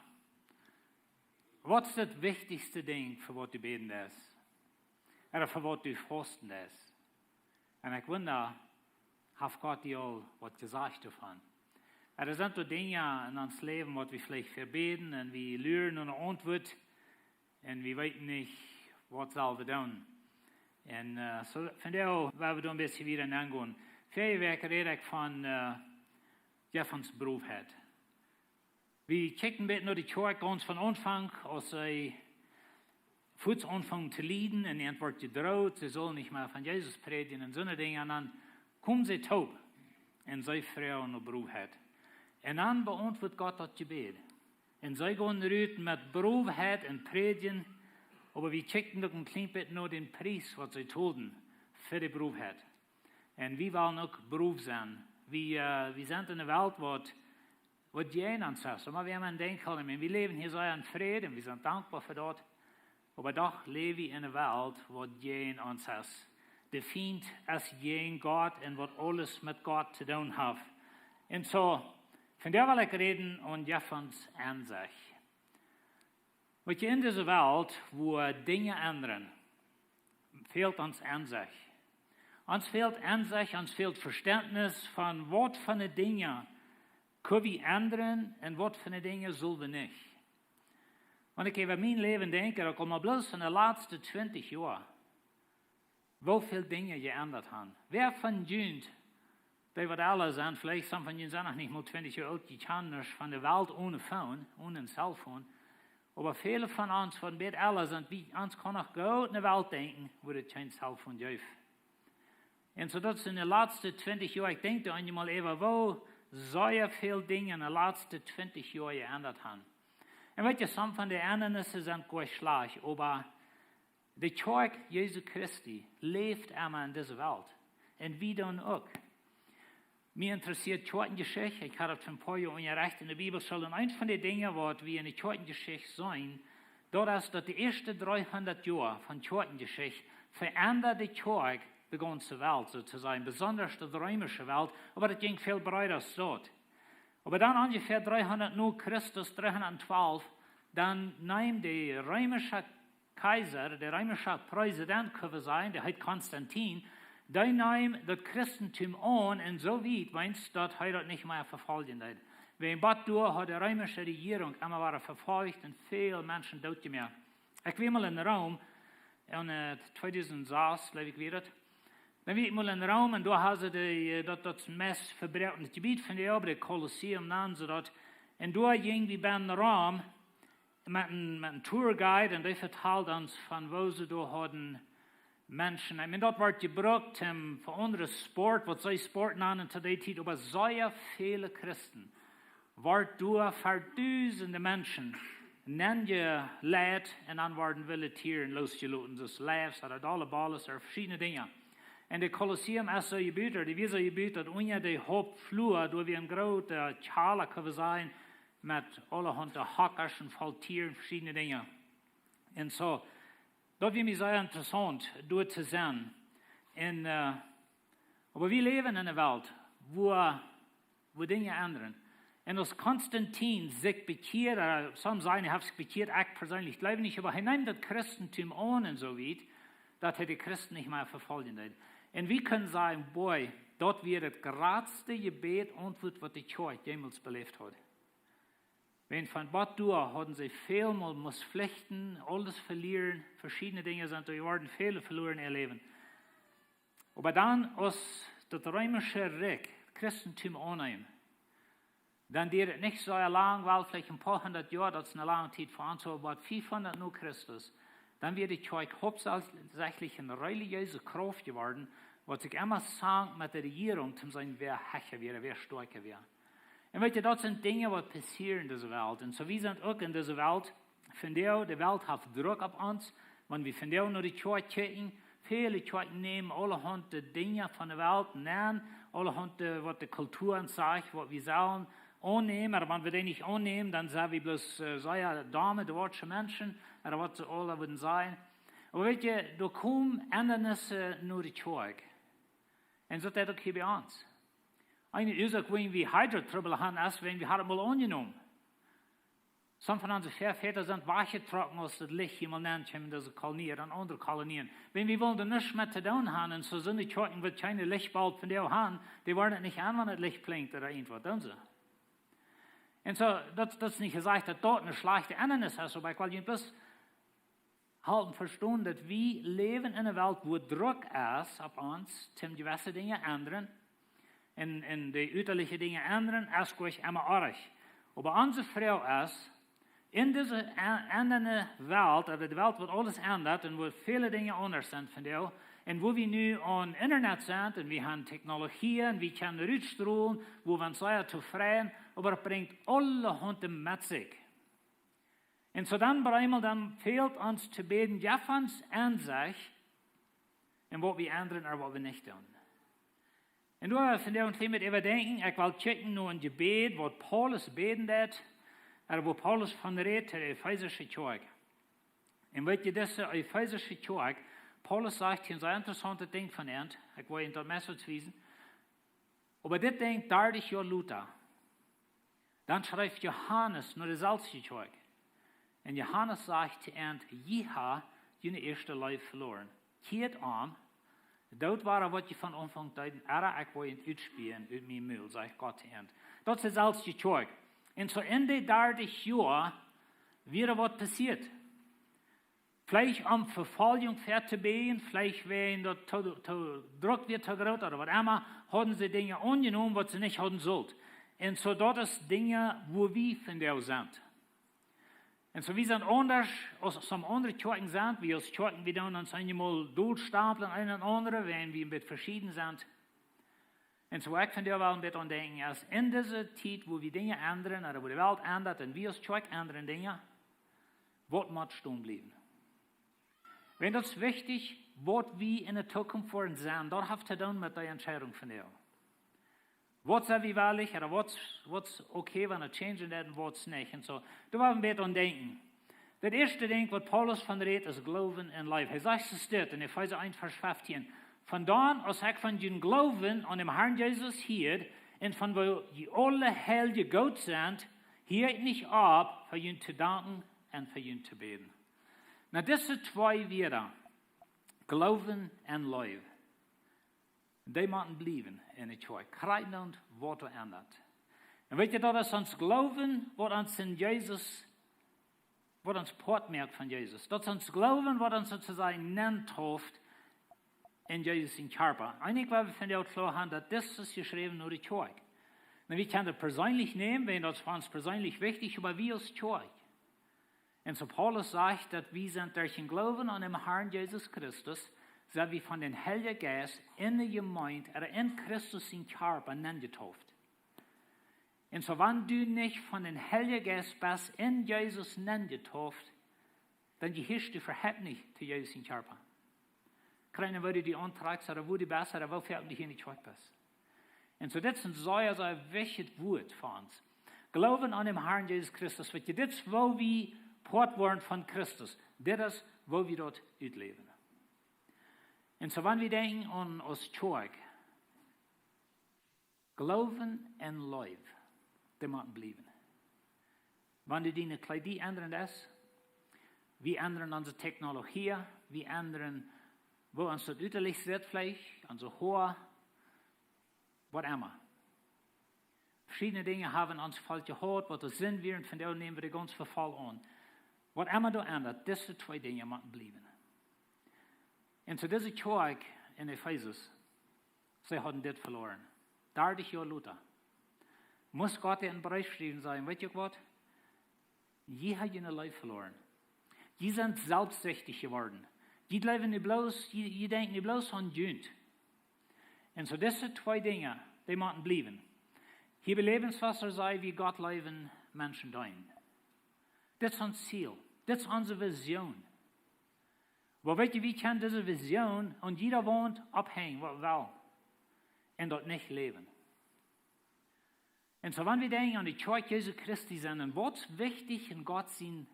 waut es daut wichtichste Dinkj fa waut du bäden deist? Ooda fa waut du fausten deist? Un ekj wunda, haft Gott die aul waut jesajcht doavon? Ooda sent doa Dinja en ons Läwen, waut wie veleicht fa bäden un wie luren no eene Auntwuat un wie weeten nich, waut sell wie doonen. Un, äh, so, vondoag well wie doa een bät wieda nengonen. Väaje Wäakj räd ekj von, äh, Jeffersons Broowheit. Wie kjikjten een bät no de Kjoakj gaunz von Aunfank, aus see fuaz aunfungen to lieden un an wort jedroot, see sullen nich mea von Jesus prädjen un soone Dinja. Un dan kjeemen see toop un see froagen no Broowheit. Un dan beauntwuat Gott daut Jebäd. Un see gonen rut met Broowheit un prädjen, oba wie kjikjten uk een kjlien bät no dän Pries, waut see tolden fa de Broowheit. Un wie wellen uk broow sennen. Wie, äh, wie sent en eene Welt, waut waut jäajen ons es. Oba wie haben een Dinkj aun, wie läwen hia soo en Fräd un wie sent dankboa fa daut. Oba doch läw wie en eene Welt, waut jäajen ons es. De Fient es jäajen Gott un waut aules met Gott to doonen haft. Un so, vondoag well ekj räden aun Jeffersons Ensecht. Weetst, en dise Welt, wua Dinja endren, fält ons Ensecht. Ons fält Ensecht, ons fält Vestentnis von waut fa Dinja kjenn wie endren un waut fa Dinja sell wie nich. Wan ekj äwa mien Läwen denkj, dan kjeem mau bloos en de latste twintich Joa woo väl Dinja jeendat haben. Wäa von junt, dee waut ella sent, veleicht sommje von junt sent noch nich mol twintich Joa oolt, dee kjanen nuscht von de Welt one Phone, one Cellphone. Oba väle von ons, waut een bät ella sent, wie, ons kaun noch goot ne Welt denkjen, wua daut kjeen Cellphone jeef. Un so daut es en de latste twintich Joa, ekj denkj doa eenjemol äwa, woo sea väl Dinja en de latste twintich Joa jeendat haben. Un weetst, sommje von de Endrungen sent goa schlajcht, oba de Kjoakj Jesu Christi läft emma en dise Welt. Un wie dan uk. Mie interessieet Kjoakjenjeschicht. Ekj haud daut fa een poa Joa unjarecht en de Bibelschool. Un eent von de Dinja, waut wie en de Kjoakjenjeschicht seenen, daut es, daut de ieeschte dreehundat Joa von Kjoakjenjeschicht veendad de Kjoakj de gaunze Welt, soo to sajen, besonda de reemische Welt, oba daut jinkj väl breeda aus daut. Oba dan onjefäa dreehundat no Christus, dreehundat twalf, dan neem de reemische Kjeisa, de reemische President, kjenn wie sajen, dee heet Konstantin, dee neem daut Christentum aun un soo wiet, wiels daut hee daut nich mea vefoljen deed. Wäajen bat doa haud de reemische Rejierunk emma wada vefolcht un väl Menschen dootjemoakt. Ekj wia mol en Rom, en, äh, tweedusent sas, jleew ekj, wia daut. Dan wia ekj mol en Rom un doa hauden see de, äh, daut, daut meist vebroakne Jebiet von de Ieed, de Kolosseum nanen see daut. Un doa jinkj wie bennen Rom met een, met een Tourguide un dee vetald ons von woo see doa hauden Menschen. Ekj meen, daut wort jebrukt, ähm, fa aundre Sport, waut see Sport nanen to dee Tiet, oba sea väle Christen wort doa ver dusende Menschen nenjeleit un dan worden wille Tieren losjeloten, soo aus Leifs ooda dolle Boles ooda veschiedne Dinja. Un de Kolosseum es soo jebut, dee wia soo jebut, daut unja de Hauptflua, doa wia een groota Kjaller, kjenn wie sajen, met aulahaunt Hockasch un voll Tieren, veschiedne Dinja. Un so, daut wia mie sea interessaunt, doa to sennen. Un, äh, oba wie läwen en eene Welt, wua, wua Dinja endren. Un aus Konstantin sikj bekjieed, äh, some sajen, hee haft sikj bekjieet, ekj perseenlich jleew nich, oba hee neem daut Christentum aun un soo wiet, daut hee de Christen nich mea vefoljen deed. Un wie kjennen sajen, boy, daut wia daut jratste Jebäd-Auntwuat, waut de Kjoakj jemols beläft haud. Wäajen von bat doa hauden see välmol musst flichten, aules velieren, veschiedne Dinja sent doa jeworden, väle veloaren äa Läwen. Oba dan, aus daut reemische Rikj Christentum aunneem, dan dieed daut nich soo lang, wel veleicht een poa hundat Joa, daut es eene lange Tiet fa ons, oba bat fiefhundat no Christus, dan wia de Kjoakj hauptsächlich eene relijeese Krauft jeworden, waut sikj emma sank met de Rejierunk, om to seenen, wäa hecha wia, wäa stoakja wia. Un weetst, daut sent Dinja, waut passieren en dise Welt. Un soo, wie sent uk en dise Welt, Vondoag, de Welt haft Druck opp ons. Wan wie vondoag no de Kjoakj kjikjen, väle Kjoakjen nämen aulahaunt Dinja von de Welt nenn, aulahaunt waut de Kultua ons sajcht, waut wie sellen aunnämen. Oba wan wie dee nich aunnämen, dan sent wie bloos, äh, sea domme, dwausje Menschen, ooda waut see aula wudden sajen. Oba weetst, doa komen Endanissen no de Kjoakj. Un soo es daut uk hia bie ons. Eene Uasoak, wuarom wie hia Trubbel haben, es, wan wie haben mol aunjenomen. Some von onse Väaväda sent wajchjetrocken, aus daut Licht hia mol nenn kjeem en dise Kolonie, en aundre Kolonien. Wan wie wullen doa nuscht met to doonen haben, un soo sent de Kjoakjen, waut kjeene Lichtbulb vondoag haben, dee woaren daut nich aun, wan daut Licht blinkt ooda irjentwaut, doonen see. Un soo, daut, daut es nich jesajcht, daut daut eene schlajchte Endanis es, oba ekj well junt bloos halpen vestonen, daut wie läwen en eene Welt, wua Druck es opp ons, om jewesse Dinja endren. Un, un de utalje Dinja endren, es goanich emma oaj. Oba onse Froag es, en dise en-, endrende Welt, ooda de Welt, waut aules endat un wua väle Dinja aundasch sent vondoag, un wua wie nu aun Internet sent, un wie haben Technologie, un wie kjennen rutstrolen, wua wie ons sea tofräd, oba daut brinjt aulahaunt met sikj. Un soo dan, bie eemol dan fält ons to bäden, jeff ons Ensecht, un waut wie endren ooda waut wie nich doonen. Un doa von dee Thema äwadenkjen, ekj well kjikjen no een Jebäd, waut Paulus bäden deed, ooda wua Paulus von rät, de Efeesische Kjoakj. Un weetst, dise Efeesische Kjoakj, Paulus sajcht hia een sea interessauntet Dinkj von an, ekj well junt daut Message wiesen. Oba dit Dinkj, dartich Joa lota, dan schreef Johanes no de selwje Kjoakj. Un Johanes sajcht to an: "Jie haben june ieeschte Leew veloaren. Kjieet om, doot wada waut jie von Aunfank deeden, ooda ekj woa junt utspien ut mien Mul," sajcht Gott to an. Daut es de selwje Kjoakj. Un soo en dee dartich Joa wia waut passieet. Veleicht om Vefoljunk väatobeujen, veleicht wiels daut to, to, Druck wia to groot ooda waut emma, hauden see Dinja aunjenomen, waut see nich hauden sullt. Un soo daut es Dinja, wua wie vondoag sent. Un soo wie sent aundasch, aus, aus aundre Kjoakjen sent, wie aus Kjoakjen, wie doonen ons eenjemol dolstamplen, een un aundre, wiels wie een bät veschieden sent. Un soo ekj vondoag well een bät aun denkjen, es en dise Tiet, wua wie Dinja endren, ooda wua de Welt endat, un wie aus Kjoakj endren Dinja, waut mott stonen bliewen? Wiels daut es wichtich, waut wie en de Zukunft woaren sennen, daut haft to doonen met dee Entscheidunk vondoag. Waut sent wie wellich, ooda waut, waut es okay, wan et changen deit, un waut es nich. Un soo, doa well wie een bät aun denkjen. Daut ieeschte Dinkj, waut Paulus von rät, es Gloowen un Leew. Hee sajcht, et steit en Efeesa eent, Varsch feftieen: "Von dan, aus ekj von jun Gloowen aun dän Harn Jesus hieed, un von woo jie aule Heilje goot sent, hieed ekj nich opp, fa jun to danken un fa jun to bäden." Nu, dise twee Wieed, Gloowen un Leew, dee motten bliewen en de Kjoakj, krakjt endoont waut doa endat. Un weetst, daut es ons Gloowen, waut ons en Jesus, waut ons Poat moakt von Jesus. Daut es ons Gloowen, waut ons soo to sajen nenntauft en Jesus sien Kjarpa. Eejentlich, woa wie vondoag kloa haben, daut dit es jeschräwen no de Kjoakj. Nu, wie kjennen daut perseenlich nämen, wiels daut es fa ons perseenlich wichtich, oba wie aus Kjoakj. Un soo Paulus sajcht, daut wie sent derch dän Gloowen aun dän Harn Jesus Christus, sent wie von dän Heiljen Jeist en de Jemeent, ooda en Christus sien Kjarpa, nennjetauft. Un soo, wan du nich von dän Heiljen Jeist best en Jesus nennjetauft, dan jehieescht du äwahaupt nich to Jesus sien Kjarpa. Krakjt endoont, woo du die auntrakjst, ooda wua du best, ooda woo väl du hia en de Kjoakj best. Un soo, dit es een sea, sea wichtjet Wuat fa ons. Gloowen aun dän Harn Jesus Christus, weetst, dit es, woo wie Poat woaren von Christus. Dit es, woo wie daut utläwen. Un soo, wan wie denkjen aun ons Kjoakj, Gloowen un Leew, dee motten bliewen. Wan du diene Kjleeda endren deist, wie endren onse Technologie, wie endren, woo ons daut uttalich sitt veleicht, onse Hoa, waut emma. Veschiedne Dinja haben ons faulsch jehaut, waut doa sent, wie, un vondoag nämen wie dee gaunz vefoll aun. Waut emma doa endat, dise twee Dinja motten bliewen. Un soo dise Kjoakj en Efesus, see hauden dit veloaren. Dartich Joa lota must Gott an een Breef schriewen, sajen: "Weetst du waut? Jie haben june Leew veloaren. Jie sent selfstsichtich jeworden. Jie jleewen nu bloos, jie, jie denkjen nu bloos aun junt." Un soo dise twee Dinja, dee motten bliewen. Hia bie Läwenswota saj wie: Gott leewen, Menschen deenen. Dit es ons Ziel. Dit es onse Vision. Oba weet jie, wie kjennen dise Vision aun jieda Waunt opphenjen, waut wie wellen, un daut nich läwen. Un soo, wan wie denkjen aun de Kjoakj Jesu Christi sennen, un waut es wichtich en Gott sien,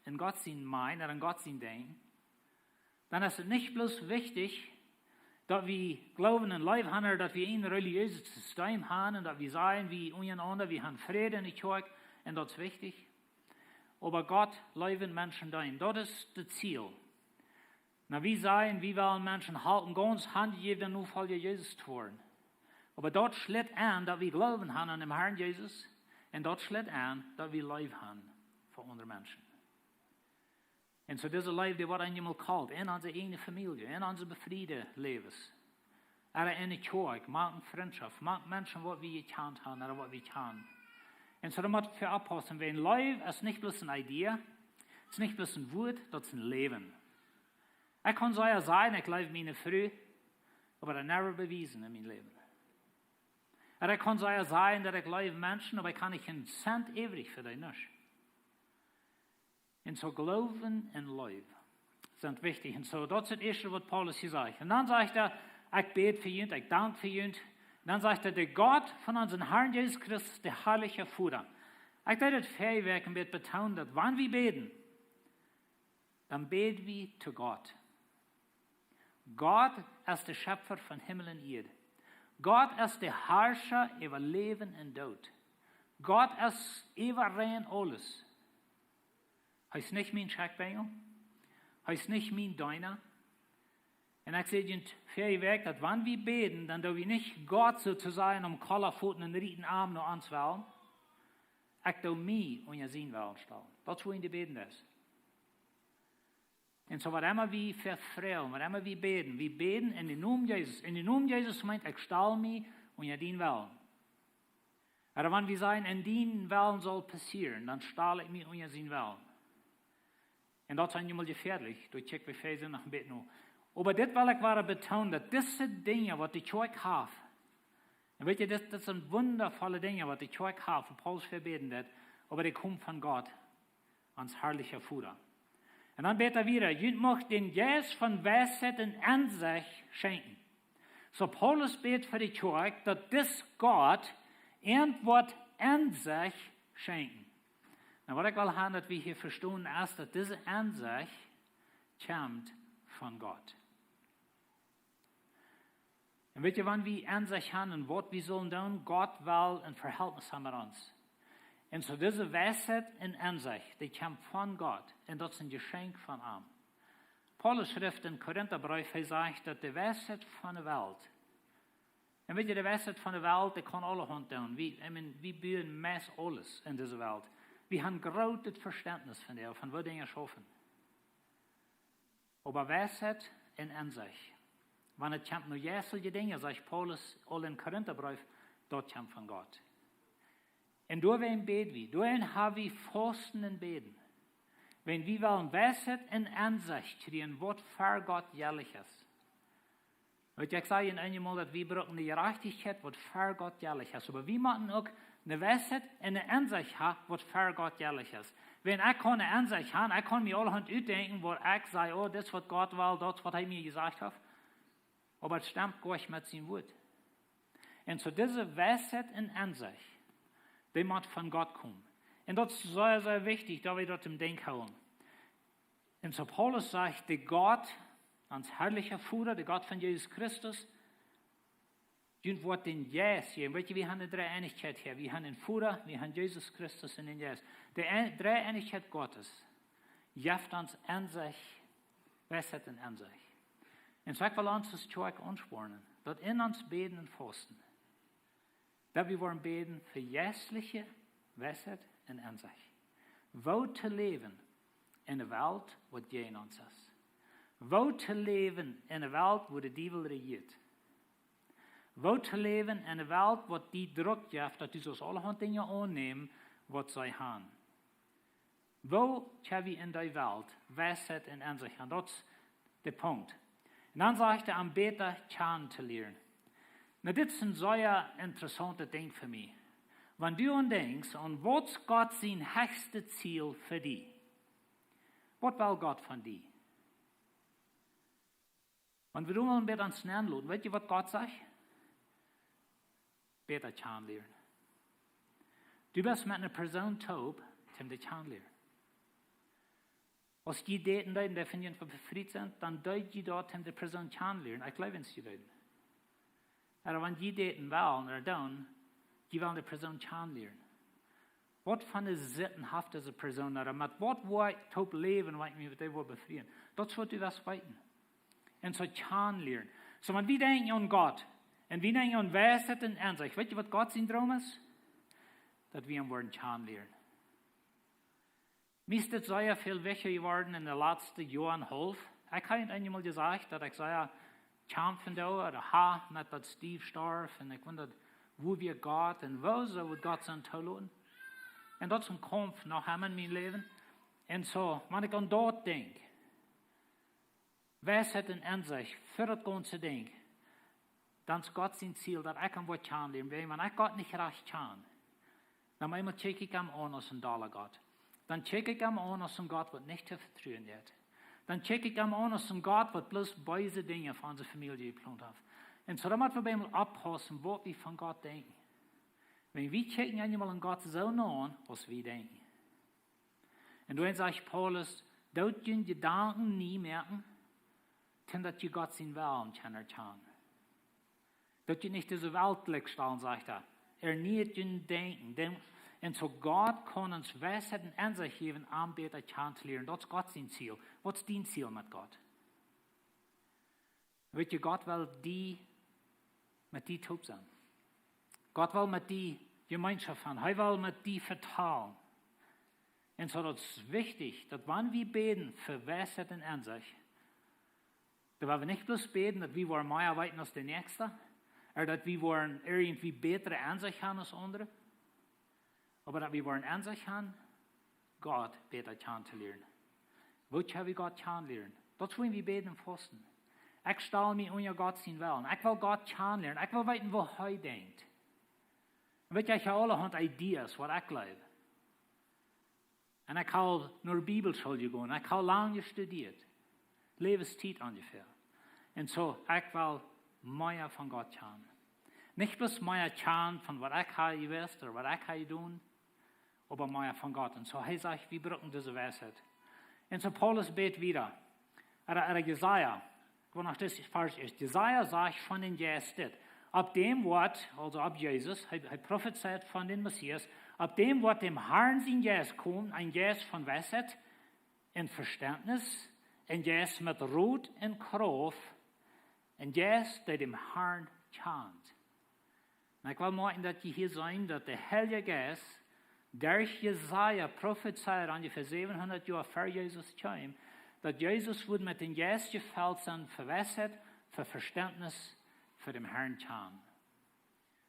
en Gott sien mind, un en Gott sien Denkjen, dan es et nich bloos wichtich, daut wie Gloowen un Leew haben, ooda daut wie een relijeeset System haben, un daut wie sajen, wie unjarenaunda, wie haben Fräd en de Kjoakj, un daut es wichtich. Oba Gott, Leew un Menschen deenen, daut es daut Ziel. Nu, wie sajen, wie wellen Menschen halpen, gaunz hanjejäft un Nofolja Jesus to woaren. Oba daut schlitt aun, daut wie Gloowen haben aun dän Herrn Jesus, un daut schlitt aun, daut wie Leew haben fa aundre Menschen. Un soo dise Leew, dee woat eenjemol kolt, en onse eejne Famielje, en onse befriede Läwes. Ooda en de Kjoakj, mank Frintschoft, mank Menschen, waut wie jekjant haben, ooda waut wie kjanen. Un soo, doa mott wie oppaussen, wiels Leew es nich bloos een Idee, et es nich bloos een Wuat, daut es een Läwen. Ekj kaun sea sajen, ekj leew miene Fru, oba daut never bewiesen en mien Läwen. Un ekj kaun sea sajen, daut ekj leew Menschen, oba ekj hab nich een Cent äwrich fa dee, nuscht. Un soo Gloowen un Leew sent wichtich. Un soo, daut es daut ieeschte, waut Paulus hia sajcht. Un dan sajcht hee: "Ekj bäd fa junt, ekj dank fa junt." Un dan sajcht hee: "De Gott von onsen Herrn Jesus Christus, de harliche Voda." Ekj deed daut väaje Wäakj een bät betonen, daut wan wie bäden, dan bäd wie to Gott. Gott es de Schöpfer von Himmel un Ieed. Gott es de Harscha äwa Läwen un Doot. Gott es äwa rein aules. Hee es nich mien Schekjbenjel. Hee es nich mien Deena. Un ekj säd junt väaje Wäakj, daut wan wie bäden, dan doo wie nich Gott soo to sajen om kolla Foten un rieten Oarm no ons Wellen. Ekj doo mie unja sien Wellen stalen. Daut es woo wie bäden doonen. Un soo, waut emma wie vefroagen, waut emma wie bäden, wie bäden en dän Nomen Jesus. En dän Nomen Jesus meent, ekj stal mie unja dien Wellen. Ooda wan wie sajen, en dien Wellen saul passieren, dan stal ekj mie unja sien Wellen. Un daut es nu mol jefäadlich, doa kjikj wie väaje noch een bät no. Oba dit well ekj wada betonen, daut dise Dinja, waut de Kjoakj haft, un weet jie, dit, dit sent wundavolle Dinja, waut de Kjoakj haft, wua Paulus fa bäden deed, oba dee komen von Gott, ons harliche Voda. Un dan bäd hee wieda: "Junt mucht dän Jeist von Weisheit un Ensecht schenkjen." Soo Paulus bäd fa de Kjoakj, daut dis Gott an woat Ensecht schenkjen. Nu, waut ekj well haben, daut wie hia vestonen, es, daut dise Ensecht kjemt von Gott. Un weet jie, wan wie Ensecht haben un waut wie sellen doonen, Gott well een Vehältnis haben met ons. Un soo dise Weisheit un Ensecht, dee kjemt von Gott. Un daut es een Jeschenkj von am. Paulus schrift em Korintabreef, hee sajcht, daut de Weisheit von de Welt, un weet jie, de Weisheit von de Welt, dee kaun aulahaunt doonen. Wie, ekj meen, wie buen meist aules en dise Welt. Wie haben grootet Vestentnis von dee, von woo Dinja schaufen. Oba Weisheit un Ensecht, wan et kjemt no jeistelje Dinja, sajcht Paulus aul em Korintabreef, daut kjemt von Gott. Un doawäajen bäd wie, doawäajen hab wie Fausten un Bäden. Wan wie wellen Weisheit un Ensecht kjrieen, waut fa Gott jelich es. Weet jie, ekj säd junt eenjemol, daut wie brucken de Jerajchtichkjeit, waut fa Gott jelich es. Oba wie motten uk ne Weisheit un ne Ensecht haben, waut fa Gott jelich es. Wan ekj kaun ne Ensecht haben, ekj kaun mie aulahaunt utdenkjen, wua ekj saj, oh, dit es waut Gott well, daut es waut hee mie jesajcht haft. Oba et stemt goanich met sien Wuat. Un soo dise Weisheit un Ensecht, dee mott von Gott komen. Un daut es sea, sea wichtich, daut wie daut em Denkj hoolen. Un soo Paulus sajcht, de Gott, ons harliche Voda, de Gott von Jesus Christus, dee woat dän Jeist jäwen. Weet jie, wie haben de Dreeeenichkjeit hia. Wie haben dän Voda, wie haben Jesus Christus un dän Jeist. De Een-, Dreeeenichkjeit Gottes jeft ons Ensecht, Weisheit un Ensecht. Un soo ekj well ons aus Kjoakj aunspornen, daut en ons Bäden un Fausten, daut wie woaren bäden fa jeistliche Weisheit un Ensecht. Woo to läwen en ne Welt, waut jäajen ons es. Woo to läwen en ne Welt, wua de Diewel rejieet. Woo to läwen en ne Welt, waut die Druck jeft, daut du saust aulahaunt Dinja aunnämen, waut see haben. Woo kjenn wie en dee Welt Weisheit un Ensecht haben? Daut es de Punkt. Un dan sajcht hee, om bäta kjanen to lieren. Nu, dit es een sea interessauntet Dinkj fa mie. Wan du aun denkjst, aun waut es Gott sien hechstet Ziel fa die? Waut well Gott von die? Wan wie doa mol een bät aun nennloten, weetst du, waut Gott sajcht? Bäta kjanen lieren. Du best met eene Persoon toop, om dee kjanen lieren. Aus jie daten deeden, dee von junt waut befriet sent, dan deed jie daut, om dee Persoon kjanen lieren. Ekj jleew, jie deeden. Oba wan jie daten wellen, ooda dan, jie wellen dee Persoon kjanen lieren. Waut fa eene Sitten haft dise Persoon, ooda met waut woa ekj toop läwen, wan ekj mie met dee woa befrieen? Daut es waut du west weeten. Un soo kjanen lieren. Soo, wan wie denkjen aun Gott, un wie denkjen aun Weisheit un Ensecht, weetst du, waut Gott sien Droom es? Daut wie am woaren kjanen lieren. Mie es dit sea väl wichtja jeworden en de latste Joa un haulf. Ekj hab junt eemol jesajcht, daut ekj sea kjamfen doo, ooda ha, met daut Steve storf, un ekj wundad, wua wia Gott, un wuarom wudd Gott soo toloten? Un daut es een Kaumf noch emma en mien Läwen. Un soo, wan ekj aun daut denkj, Weisheit un Ensecht, fa daut gaunze Dinkj, dan es Gott sien Ziel, daut ekj am woa kjanen lieren. Wiels wan ekj Gott nich rajcht kjan, dan eemol kjikj ekj am aun aus een dolla Gott. Dan kjikj ekj am aun aus een Gott, waut nich to vetruen es. Dan kjikj ekj am aun aus een Gott, waut bloos beese Dinja fa onse Famielje jeplont haft. Un soo dan motten wie eemol oppaussen, waut wie von Gott denkjen. Wan wie kjikjen eemol aun Gott soo aun, aus wie denkjen. Un doa sajcht Paulus, doot june Jedanken nie moaken, daut jie Gott sien Wellen kjennen erkjanen. Daut jie nich dise Welt likj stalen, sajcht hee. Ernieet jun Denkjen. Dan, un soo Gott kaun ons Weisheit un Ensecht jäwen, am bäta kjanen to lieren. Daut es Gott sien Ziel. Waut es dien Ziel met Gott? Weetst du, Gott well die, met die toop sennen. Gott well met die Jemeenschoft haben. Hee well met die vetalen. Un soo daut es wichtich, daut wan wie bäden fa Weisheit un Ensecht, dan woa wie nich bloos bäden, daut wie woaren mea weeten aus de Näakjste, ooda daut wie woaren irjentwie bätre Ensecht haben aus aundre, oba daut wie woaren Ensecht haben, Gott bäta kjanen to lieren. Woo kjenn wie Gott kjanen lieren? Daut es, wan wie bäden un fausten. Ekj stal mie unja Gott sien Wellen. Ekj well Gott kjanen lieren. Ekj well weeten, waut hee denkjt. Un weetst du, ekj hab aulahaunt Ideas, waut ekj jleew. Un ekj hab no Bibelschool jegonen. Ekj hab lang jestudieet. Läwenstiet onjefäa. Un soo, ekj well mea von Gott kjanen. Nich bloos mea kjanen von waut ekj hab jewist ooda waut ekj hab jedonen, oba mea von Gott. Un soo, hee sajcht, wie brucken dise Weisheit. Un soo Paulus bät wieda. Ooda, ooda Jesaja. Ekj well noch dit Varsch ieescht. Jesaja sajcht von dän Jeist dit. Opp däm woat, aulsoo opp Jesus, hee, hee profezeit von dän Messias, opp däm woat däm Harn sien Jeist komen, een Jeist von Weisheit un Vestentnis, een Jeist met Rot un Krauft, een Jeist, dee dän Harn kjant. Un ekj well moaken, daut jie hia seenen, daut de Heilje Jeist derch Jesaja profezeid, onjefäa säwenhundat Joa ver Jesus kjeem, daut Jesus wudd met dän Jeist jefelt sennen fa Weisheit, fa Vestentnis, fa dän Harn kjanen.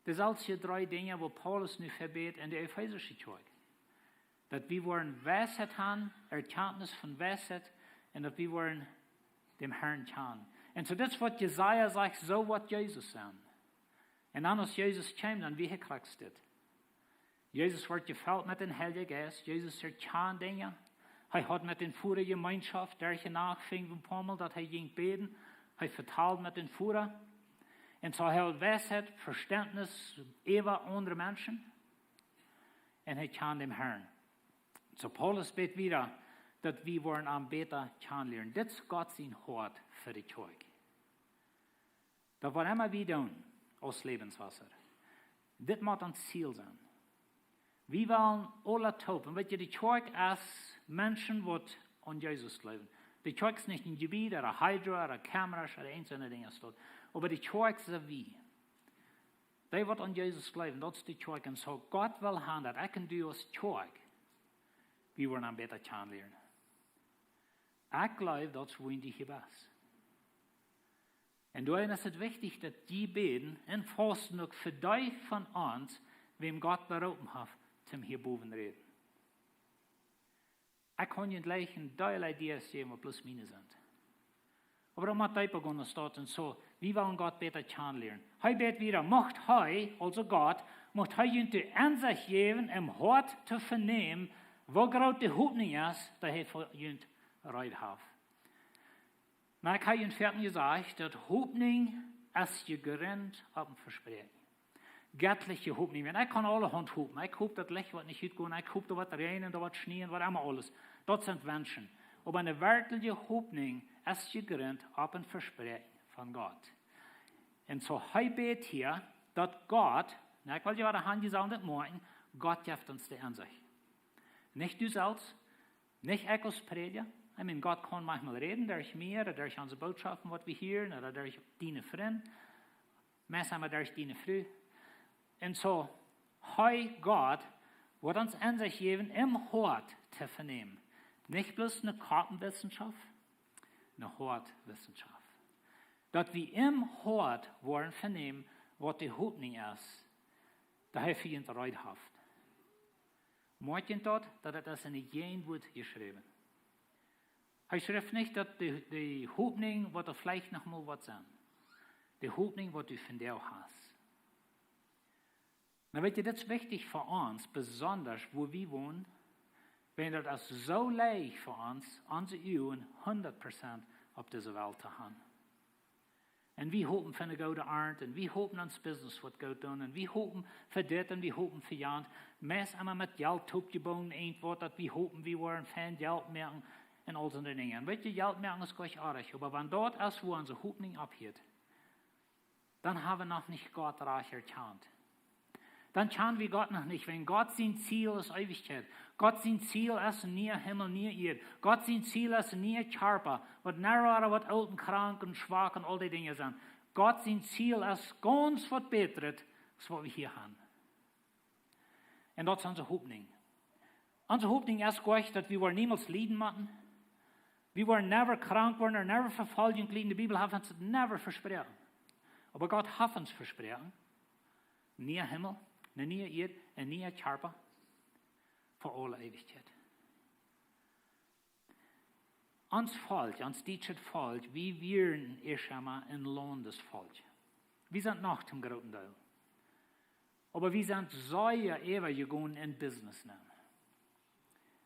Daut sent dee dree Dinja, waut Paulus nu fa bät en de Efesusche Kjoakj. Daut wie woaren Weisheit haben, Erkjantnis von Weisheit, un daut wie woaren dän Harn kjanen. Un soo, daut es waut Jesaja sajcht, soo woat Jesus sennen. Un dan aus Jesus kjeem, dan wia hee krakjt dit. Jesus wort jefelt met dän Heiljen Jeist. Jesus erkjand Dinja. Hee haud met dän Voda Jemeenschoft. Derch de Nacht funk hee een poa mol, daut hee jinkj bäden. Hee vetald met dän Voda. Un soo hee haud Weisheit, Vestentnis äwa aundre Menschen. Un hee kjand dän Harn. Soo Paulus bät wieda, daut wie woaren am bäta kjanen lieren. Dit es Gott sien Hoat fa de Kjoakj. Daut, waut emma wie doonen aus Läwenswota, dit mott ons Ziel sennen. Wie wellen aula toop. Un weetst du, de Kjoakj es Menschen, waut aun Jesus jleewen. De Kjoakj es nich een Jebied ooda Hydro ooda Kameras ooda eent soone Dinja aus daut. Oba de Kjoakj sent wie. Dee, waut aun Jesus jleewen, daut es de Kjoakj. Un soo Gott well haben, daut ekj un du aus Kjoakj, wie woaren am bäta kjanen lieren. Ekj jleew, daut es, wua du hia best. Un doaromm es et wichtich, daut jie bäden un fausten uk fa dee von ons, wäm Gott beroopen haft, toom hia bowen räden. Ekj kaun junt jlikj een Deel Ideas jäwen, waut bloos miene sent. Oba daut mott deepa gonen aus daut un soo, wie wellen Gott bäta kjanen lieren. Hee bät wieda, mucht hee, aulsoo Gott, mucht hee junt de Ensecht jäwen, em Hoat to venämen, woo groot de Hopninj es, dee hee fa junt reed haft. Na, ekj hab en Varsch jesajcht, daut Hopninj es jegrunt opp een Vespräakjen. Gettliche Hopninj. Wan ekj kaun aulahaunt hopen. Ekj hop, daut Licht woat nich utgonen. Ekj hop, doa woat räajnen, doa woat schnieen, waut emma aules. Daut sent Wenschen. Oba eene werkjliche Hopninj es jegrunt opp een Vespräakjen von Gott. Un soo hee bät hia, daut Gott, na, ekj well je waut aun je sajen, daut morjen, Gott jeft ons de Ensecht. Nich du selfst, nich ekj aus Prädja. I mean, Gott kaun maunchmol räden, derch mie, ooda derch onse Botschoften, waut wie hieren, ooda derch diene Frind, meist emma derch diene Fru. Un soo, hee, Gott, woat ons Ensecht jäwen, em Hoat to venämen. Nich bloos eene Koppenwissenschaft, eene Hoatwissenschaft. Daut wie em Hoat woaren venämen, waut de Hopninj es, daut hee fa ons reed haft. Moakt daut, daut et es en de Jäajenwoat jeschräwen. Hee schrift nich, daut de, de Hopninj, waut doa veleicht noch mol woat sennen. De Hopninj, waut du vondoag hast. Na, weet je, dit es wichtich fa ons, besonda wua wie wonen, wiels daut es soo leicht fa ons, onse Uagen hundat Prozent opp dise Welt to haben. Un wie hopen fa eene goode Arnt, un wie hopen ons Business woat goot doonen, un wie hopen fa dit, un wie hopen fa jant. Meist emma met Jelt toopjebungen, irjentwaut, daut wie hopen, wie woaren fein Jelt moaken, un aul soone Dinja. Un weet je, Jelt moaken es goot oajch, oba wan daut es, wua onse Hopninj opphieet, dan hab wie noch nich Gott rajcht erkjant. Dan kjanen wie Gott noch nich, wiels Gott sien Ziel es Eewichkjeit. Gott sien Ziel es een niea Himmel, niee Ieed. Gott sien Ziel es een niea Kjarpa, waut nich wada woat oolt un krank un schwak un aul dee Dinja sennen. Gott sien Ziel es gaunz waut bätret, aus waut wie hia haben. Un daut es onse Hopninj. Onse Hopninj es goot, daut wie woaren niemols lieden motten. Wie woaren never krank woaren, ooda never Vefoljunk lieden. De Bibel haft ons daut never vesproaken. Oba Gott haft ons vesproaken: niea Himmel, eene niee Ieed, een niea Kjarpa, fa aule Eewichkjeit. Ons Volkj, ons dietschet Volkj, wie wieren ieescht emol een Laundesvolkj. Wie sent noch toom grooten Deel. Oba wie sent sea äwajegonen en Business nämen.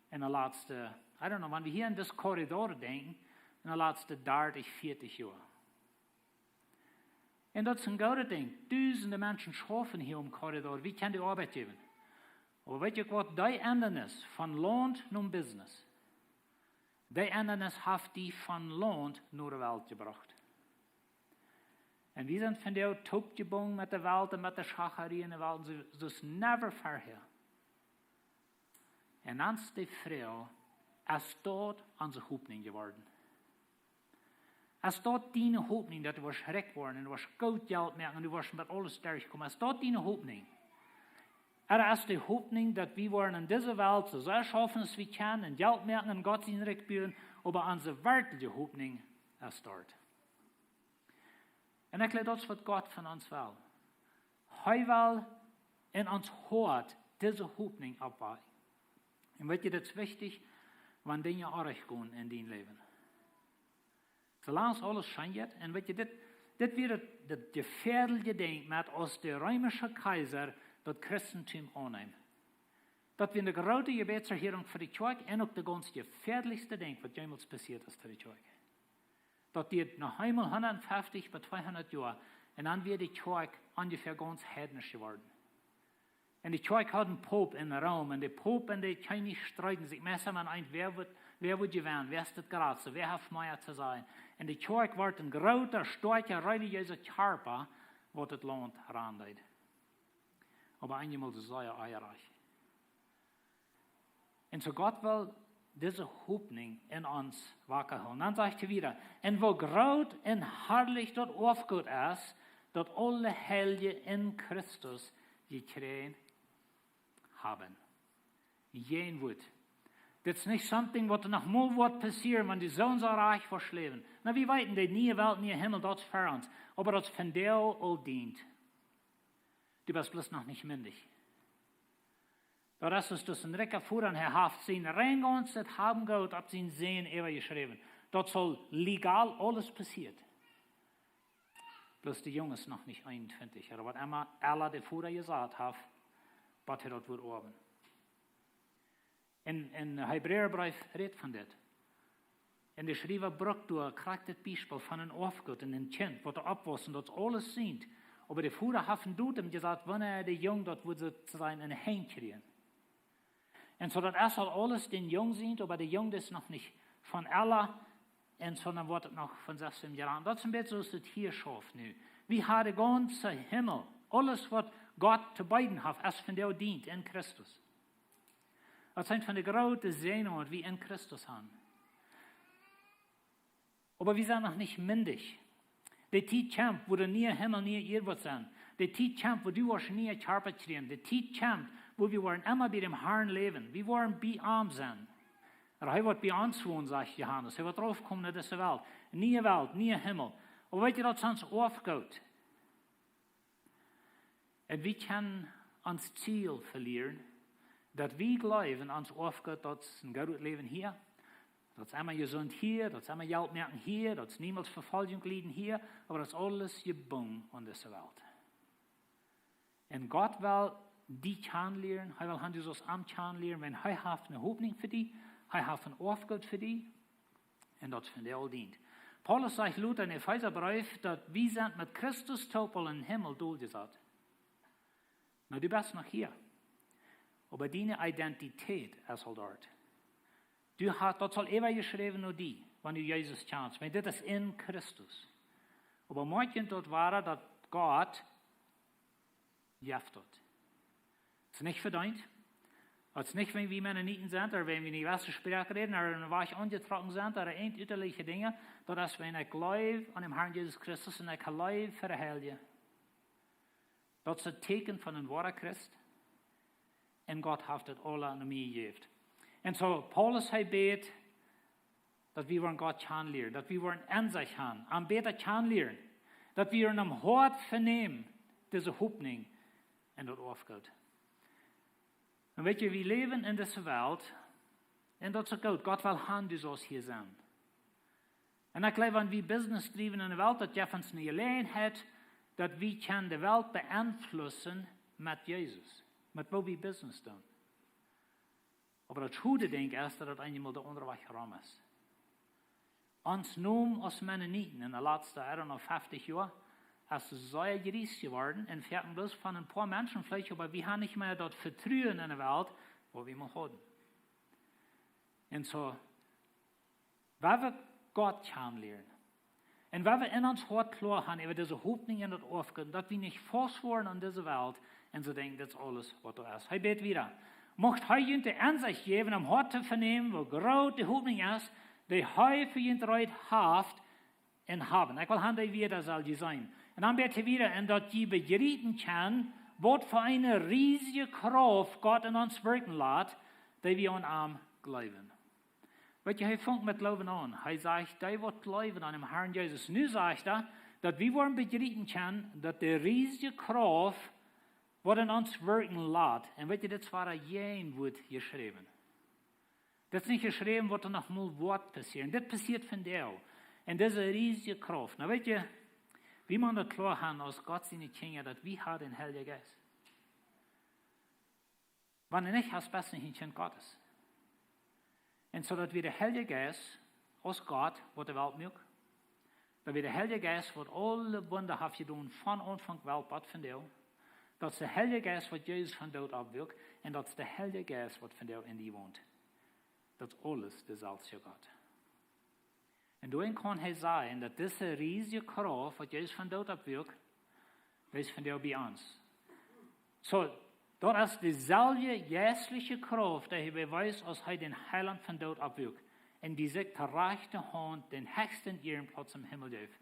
En de latste, I don't know, wan wie hia en dis Korridor denkjen, en de latste dartich, vieetich Joa. Un daut es een grootet Dinkj. Dusende Menschen schaufen hia em Korridor. Wie kjennen dee Oabeit jäwen? Oba weet jie waut? Dee Endanis von Launt no Business, dee Endanis haft dee von Launt no de Welt jebrocht. Un wie sent vondoag toopjebungen met de Welt un met de Schacharie en de Welt, soo, soo aus never verhäa. Un dan es de Froag: Es daut onse Hopninj jeworden? Es daut diene Hopninj, daut du woascht rikj woaren un du woascht goot Jelt moaken un du woascht met aules derchkomen? Es daut diene Hopninj? Ooda es de Hopninj, daut wie woaren en dise Welt soo sea schaufen aus wie kjennen un Jelt moaken un Gott sien Rikj buen, oba onse werkjliche Hopninj es doa? Un ekj jleew, daut es waut Gott von ons well. Hee well en ons Hoat dise Hopninj oppwakjen. Un weet jie, daut es wichtich, wan Dinja oajch gonen en dien Läwen. Soo lang aus aules scheen jeit, un weet jie, dit, dit wia daut, daut jefäadelje Dinkj met, aus de reemische Kjeisa daut Christentum aunneem. Daut wia eene groote Jebädserhierunk fa de Kjoakj un uk daut gaunz jefäadlichste Dinkj, waut jemols passieet es fa de Kjoakj. Daut dieed noch eemol hundatfeftich bat tweehundat Joa, un dan wia de Kjoakj onjefäa gaunz heidnisch jeworden. Un de Kjoakj haud een Poop en Rom, un de Poop un de Kjennich streeden sikj meist emol aun, wäa woat, wäa woat jewennen, wäa es daut jratste, wäa haft mea to sajen. Un de Kjoakj wort een groota, stoakja, relijeesa Kjarpa, waut daut Launt ran deed. Oba eenjemol sea oajch. Un soo Gott well dise Hopninj en ons waka hoolen. Dan sajcht hee wieda: Un woo groot un harlich daut Oafgoot es, daut aule Heilje en Christus jekjräajen haben. Jäajenwoat. Dit es nich something, waut noch mol woat passieren, wan du soo un soo rikj woascht läwen. Na, wie weeten, de niee Welt, niee Himmel, daut es ver ons. Oba daut es vondoag aul dient. Du best bloos noch nich mindich. Daut es, aus daut een rikja Voda, un hee haft sien rein gaunzet Haben un Goot opp sienen Sän äwajeschräwen. Daut es aul legal aules passieet. Bloos de Jung es noch nich eenuntwintich, ooda waut emma Ella de Voda jesajcht haft, waut hee daut woat oawen. En, en Hebräabreef rät von dit. Un de Schriewa brukt doa krakjt daut Biespel von een Oafgoot un een Kjint, waut doa oppwosst, daut aules sient. Oba de Voda haft een Datum jesat, wanea de Jung daut wudd soo to sajen enne Henj kjrieen. Un soo daut es aul aules dän Jung sient, oba de Jung es noch nich von Ella, un soo dan woat et noch von sestien Joa aun. Daut es een bät soo aus et hia schauft nu. Wie haben dän gaunzen Himmel, aules waut Gott to beeden haft, es von däm dient en Christus. Daut sent von de groote Säajen, waut wie en Christus haben. Oba wie sent noch nich mindich. De Tiet kjemt, wua de niee Himmel, niee Ieed woat sennen. De Tiet kjemt, wua du woascht niee Kjarpa kjrieen. De Tiet kjemt, wua wie woaren emma bie däm Harn läwen. Wie woaren bie am sennen. Un hee woat bie ons wonen, sajcht Johanes. Hee woat raufkomen no dise Welt. Niee Welt, niee Himmel. Oba weet jie, daut es ons Oafgoot. Un wie kjennen ons Ziel velieren, daut wie jleewen, ons Oafgoot, daut es een goodet Läwen hia, daut es emma jesunt hia, daut es emma Jelt moaken hia, daut es niemols Vefoljunk lieden hia, oba daut es aules jebungen aun dise Welt. Un Gott well die kjanen lieren, hee well haben, du saust am kjanen lieren, wiels hee haft eene Hopninj fa die, hee haft een Oafgoot fa die, un daut es von däm aul dient. Paulus sajcht lota em Efesabreef, daut wie sent met Christus toop aul em Himmel doljesat. Nu, du best noch hia. Oba diene Identität es aul doa. Du hast, daut es aul eewich jeschräwen no die, wan du Jesus kjanst. Wiels dit es en Christus. Oba moakj daut woa, daut Gott jeft daut. Daut es nich vedeent. Daut es nich, wiels wie Mennoniten sent, ooda wiels wie eene jewesse Sproak räden, ooda een jewesset Aunjetrockenheit sent, ooda irjent ütaliche Dinja. Daut es, wiels ekj jleew aun däm Harn Jesus Christus un ekj jleew aun de Heilje. Daut es daut Tieekjen von een woara Christ. Un Gott haft et aule aun mie jejäft. Un soo, Paulus, hee bät, daut wie woaren Gott kjanen lieren, daut wie woaren Ensecht haben, am bäta kjanen lieren, daut wie en ons Hoat venämen, dise Hopninj un daut Oafgoot. Un weet jie, wie läwen en dise Welt, un daut es uk goot, Gott well haben, du saust hia sennen. Un ekj jleew, wan wie Business driewen en de Welt, daut jeft ons eene Jeläajenheit, daut wie kjennen de Welt beeinflussen met Jesus, met woo wie Business doonen. Oba daut goode Dinkj es, daut et eenjemol de aundre Wajch rom es. Ons Nomen aus Mennoniten en de latste, I don't know, feftig Joa, es sea jrieech jeworden un foaken bloos von een poa Menschen veleicht, oba wie haben nich mea daut Vetruen en de Welt, waut wie mol hauden. Un soo, wan wie Gott kjanen lieren, un wan wie en ons Hoat kloa haben äwa dise Hopninj un daut Oafgoot, daut wie nich faust woaren aun dise Welt un soo denkjen, daut es aules, waut doa es. Hee bät wieda: Mucht hee junt de Ensecht jäwen, em Hoat to venämen, woo groot de Hopninj es, dee hee fa junt reed haft un haben. Ekj well haben, dee wieda saul jie seenen. Un dan bät hee wieda: Un daut jie bejriepen kjennen, waut fa eene riesje Krauft Gott en ons wirkjen lat, dee wie aun am jleewen. Weet jie, hee fangt met Gloowen aun. Hee sajcht, dee waut jleewen aun däm Harn Jesus. Nu sajcht hee, daut wie woaren bejriepen kjennen, daut de riesje Krauft, waut en ons wirkjen lat. Un weet jie, dit es wua hee jäajen woat jeschräwen. Dit es nich jeschräwen, waut doa noch mol woat passieren. Dit passieet vondoag. Un dise riesje Krauft. Nu weet jie, wie maun daut kloa haben aus Gott siene Kjinja, daut wie haben dän Heiljen Jeist. Wan nich, hast, best nich een Kjint Gottes. Un soo daut wia de Heilje Jeist aus Gott, waut de Welt muak. Daut wia de Heilje Jeist, waut aule Wunda haft jedonen von Aunfank Welt bat vondoag. Daut es de Heilje Jeist, waut Jesus vom Doot oppwakjt. Un daut es de Heilje Jeist, waut vondoag en die wont. Daut es aules deselwje Gott. Un doarenn kaun hee sajen, daut dise riesje Krauft, waut Jesus vom Doot oppwakjt, dee es vondoag bie ons. Soo, daut es deselwje jeistelje Krauft, dee hee bewiest, aus hee dän Heilaunt vom Doot oppwakjt un dee sikj to rajchte Haunt dän hechsten Iehrenplauz em Himmel jeef.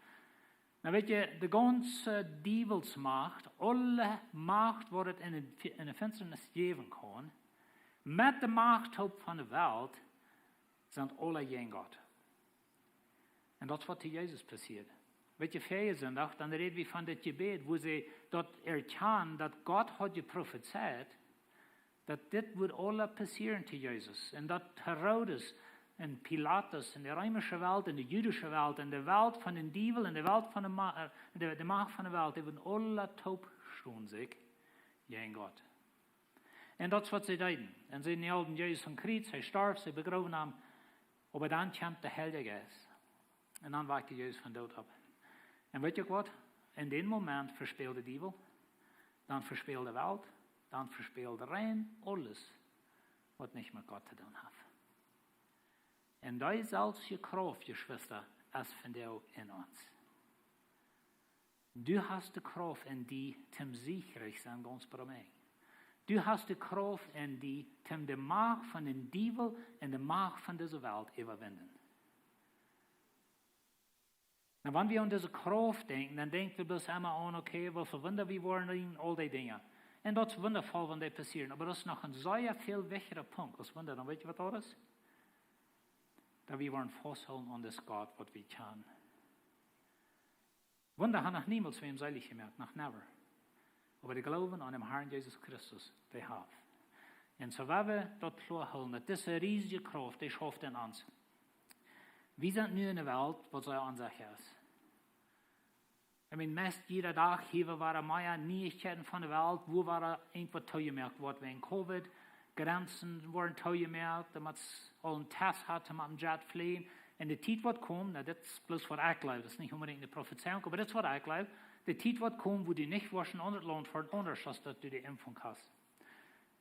Nu weet jie, de gaunze Diewelsmacht, aule Macht, waut et en de, en de Finsternis jäwen kaun, met de Macht toop von de Welt, sent aule jäajen Gott. Un daut es waut to Jesus passieet. Weet jie, väajen Sindach, dan räd wie von dit Jebäd, wua see daut erkjanen, daut Gott haud jeprofezeit, daut dit wudd aules passieren to Jesus. Un daut Herodes un Pilatus un de reemische Welt un de jüdische Welt un de Welt von dän Diewel un de Welt von de Ma-, äh, de, de Macht von de Welt, dee wudden aule toop stonen sikj jäajen Gott. Un daut es waut see deeden. Un see nailden Jesus aum Kjriez, hee storf, see begroowen am. Oba dan kjemt de Heilje Jeist. Un dan wajkjt Jesus von doot opp. Un weet jie waut? En dän Moment vespäld de Diewel, dan vespäld de Welt, dan vespäld rein aules, waut nich met Gott to doonen haft. Un dee selwje Krauft, Jeschwista, es vondoag en ons. Du hast de Krauft en die, toom siegrikj sennen gaunz bie däm Enj. Du hast de Krauft en die, toom de Macht von dän Diewel un de Macht von dise Welt äwawinjen. Un wan wie aun dise Krauft denkjen, dan denkj wie bloos emma aun, okay, waut fa Wunda wie woaren en aul dee Dinja. Un daut es wundavoll, wan dee passieren. Oba daut es noch een sea väl wichtjara Punkt aus Wunda. Dan weet jie, waut daut es? Daut wie woaren fausthoolen aun dän Gott, waut wie kjanen. Wunda haben noch niemols wäm seelich jemoakt, noch never. Oba de Gloowen aun däm Harn Jesus Christus, dee haft. Un soo woa wie daut kloa hoolen, daut dise riesje Krauft, dee schauft en ons. Wie sent nu en eene Welt, waut soo onsecha es. I mean, meist jieda Dach hia woaren mea Nieichkjeiten von de Welt, wua woat irjentwaut toojemoakt, waut wäajen Covid, Grenzen woaren toojemoakt, daut mau aul een Test haft, mau een Jet fleajen. Un de Tiet woat komen, nu, dit es bloos waut ekj jleew, daut es nich onbedinjt eene Profezeiunk, oba dit es waut ekj jleew. De Tiet woat komen, wua du nich woascht en een aundret Launt foaren, aundasch aus daut du de Impfunk hast.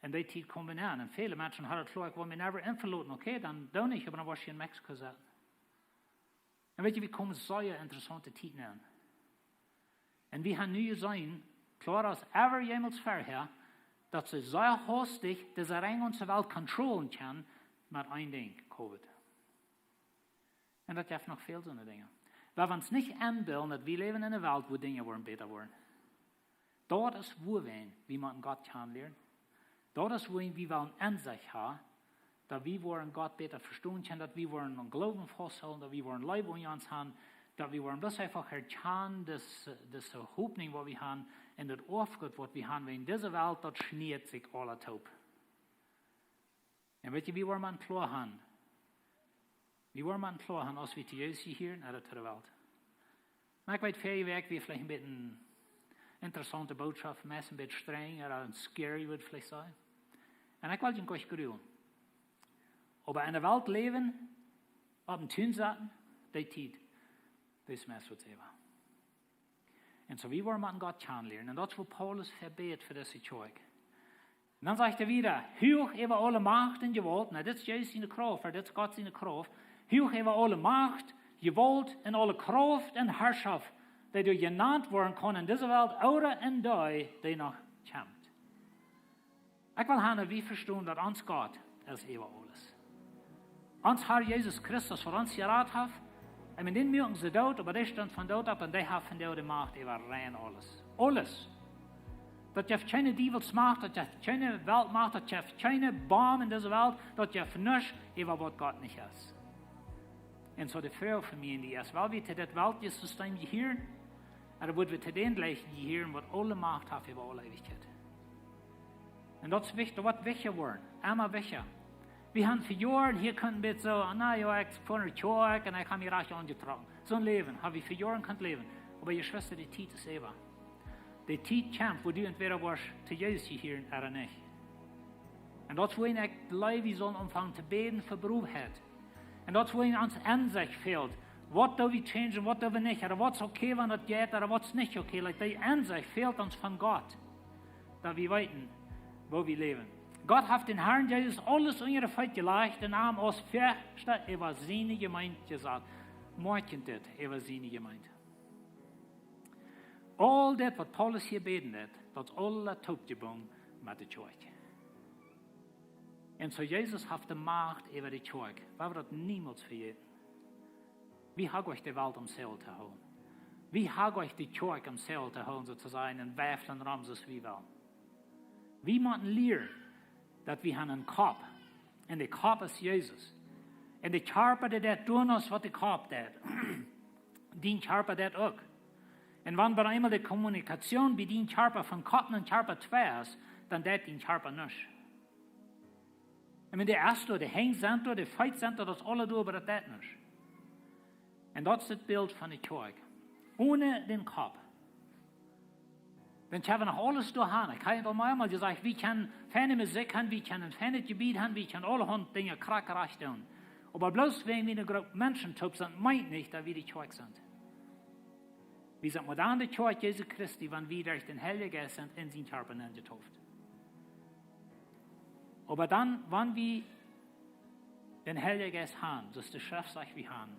Un dee Tiet kjemt aun. Un väle Menschen haben daut kloa, ekj well mie never imfen loten, okay, dan doo nich, oba dan woascht du en Mexiko setten. Un weet jie, wie komen sea interessaunte Tieden aun. Un wie haben nu jeseenen, kloara aus ever jemols verhäa, daut see sea haustich dise Rinj onse Welt controllen kjennen met een Dinkj, Covid. Un daut jeft noch väl soone Dinja. Wie woaren ons nich enbillen, daut wie läwen en eene Welt, wua Dinja woaren bäta woaren. Daut es wuarom wie motten Gott kjanen lieren. Daut es wuarom wie wellen Ensecht haben, daut wie woaren Gott bäta vestonen kjennen, daut wie woaren em Gloowen fausthoolen, daut wie woaren Leew en ons haben, daut wie woaren bloos eefach erkjanen, daut, daut Hopninj, waut wie haben, un daut Oafgoot, waut wie haben, wiels dise Welt, daut schniet sikj aules toop. Un weet jie, wie woaren mau kloa haben. Wie woaren mau kloa haben, aus wie to Jesus jehieren, ooda to de Welt. Oba ekj weet, väaje Wäakj wia veleicht een bät eene interessaunte Bootschoft, meist een bät strenj, ooda een scary, wudd ekj veleicht sajen. Un ekj well junt nich grulen. Oba en de Welt läwen, opp een Tun setten, dee Tiet, dee es meist waut äwa. Un soo, wie woaren motten Gott kjanen lieren. Un daut es waut Paulus vebät fa dise Kjoakj. Un dan sajcht hee wieda, huach äwa aule Macht un Jewault, nu, dit es Jesus siene Krauft, ooda dit es Gott siene Krauft, huach äwa aule Macht, Jewault un aule Krauft un Harschoft, dee doa jenant woaren kaun en dise Welt, ooda en dee, dee noch kjemt. Ekj well haben, daut wie vestonen, daut ons Gott es äwa aules. Ons Har Jesus Christus, waut ons jerat haft, un met dän muaken see doot, oba dee stunt von doot opp un dee haft vondoag de Macht äwa rein aules. Aules. Daut jeft kjeene Diewelsmacht, daut jeft kjeene Weltmacht, daut jeft kjeene Bomb en dise Welt, daut jeft nuscht äwa waut Gott nich es. Un soo de Froag fa mie un die es, well wie to dit weltliche System jehieren, ooda woa wie to dän jlikjen jehieren, waut aule Macht haft äwa aule Eewichkjeit? Un daut es wichtich, daut woat wichtja woaren, emma wichtja. Wie haben fa Joaren hia kunnen bät soo, ah, na jo, ekj foa no Kjoakj un ekj hab mie rajcht aunjetrocken. Soon Läwen hab wie fa Joaren kunt läwen. Oba Jeschwista, de Tiet es äwa. De Tiet kjemt, wua du entwäda woascht to Jesus jehieren ooda nich. Un daut es wuarom ekj jleew, wie sellen aunfangen to bäden fa Broheit. Un daut es wuarom ons Ensecht fält. Waut doo wie changen, waut doo wie nich? Ooda waut es okay, wan daut jeit, ooda waut es nich okay? Like, de Ensecht fält ons von Gott. Daut wie weeten, woo wie läwen. Gott haft dän Harn Jesus aules unja de Feet jelajcht un am aus Ferschter äwa siene Jemeent jesat. Moakjt dit, äwa siene Jemeent. Aul dit, waut Paulus hia bäden deed, daut es aula toopjebungen met de Kjoakj. Un soo Jesus haft de Macht äwa de Kjoakj. Wie woaren daut niemols vejäten. Wie haben nich de Welt aum Säajel to hoolen. Wie haben nich de Kjoakj aum Säajel to hoolen, soo to sajen, un werflen rom, soo aus wie wellen. Wie motten lieren, daut wie haben eenen Kopp. Un de Kopp es Jesus. Un de Kjarpa, dee deit doonen, aus waut de Kopp deit. Dien Kjarpa deit uk. Un wan bie eemol de Kommunikation bie dien Kjarpa von Kopp no Kjarpa twei es, dan deit dien Kjarpa nuscht. Un wan de es doa, de Henj sent doa, de Feet sent doa, daut es aula doa, oba daut deit nuscht. Un daut es daut Bilt von de Kjoakj. Onen dän Kopp. Dan kjenn wie noch aules doa han. Ekj hab aul meamol jesajcht, wie kjennen feine Musikj han, wie kjennen feinet Jebied han, wie kjennen aulahaunt Dinja krakjt rajcht doonen. Oba bloos wan wie eene Grupp Menschen toop sent, meent nich, daut wie de Kjoakj sent. Wie sent mau dan de Kjoakj Jesu Christi, wan wie derch dän Heiljen Jeist sent en sienen Kjarpa nenjetauft. Oba dan, wan wie dän Heiljen Jeist han, soo aus de Schreft sajcht, wie han,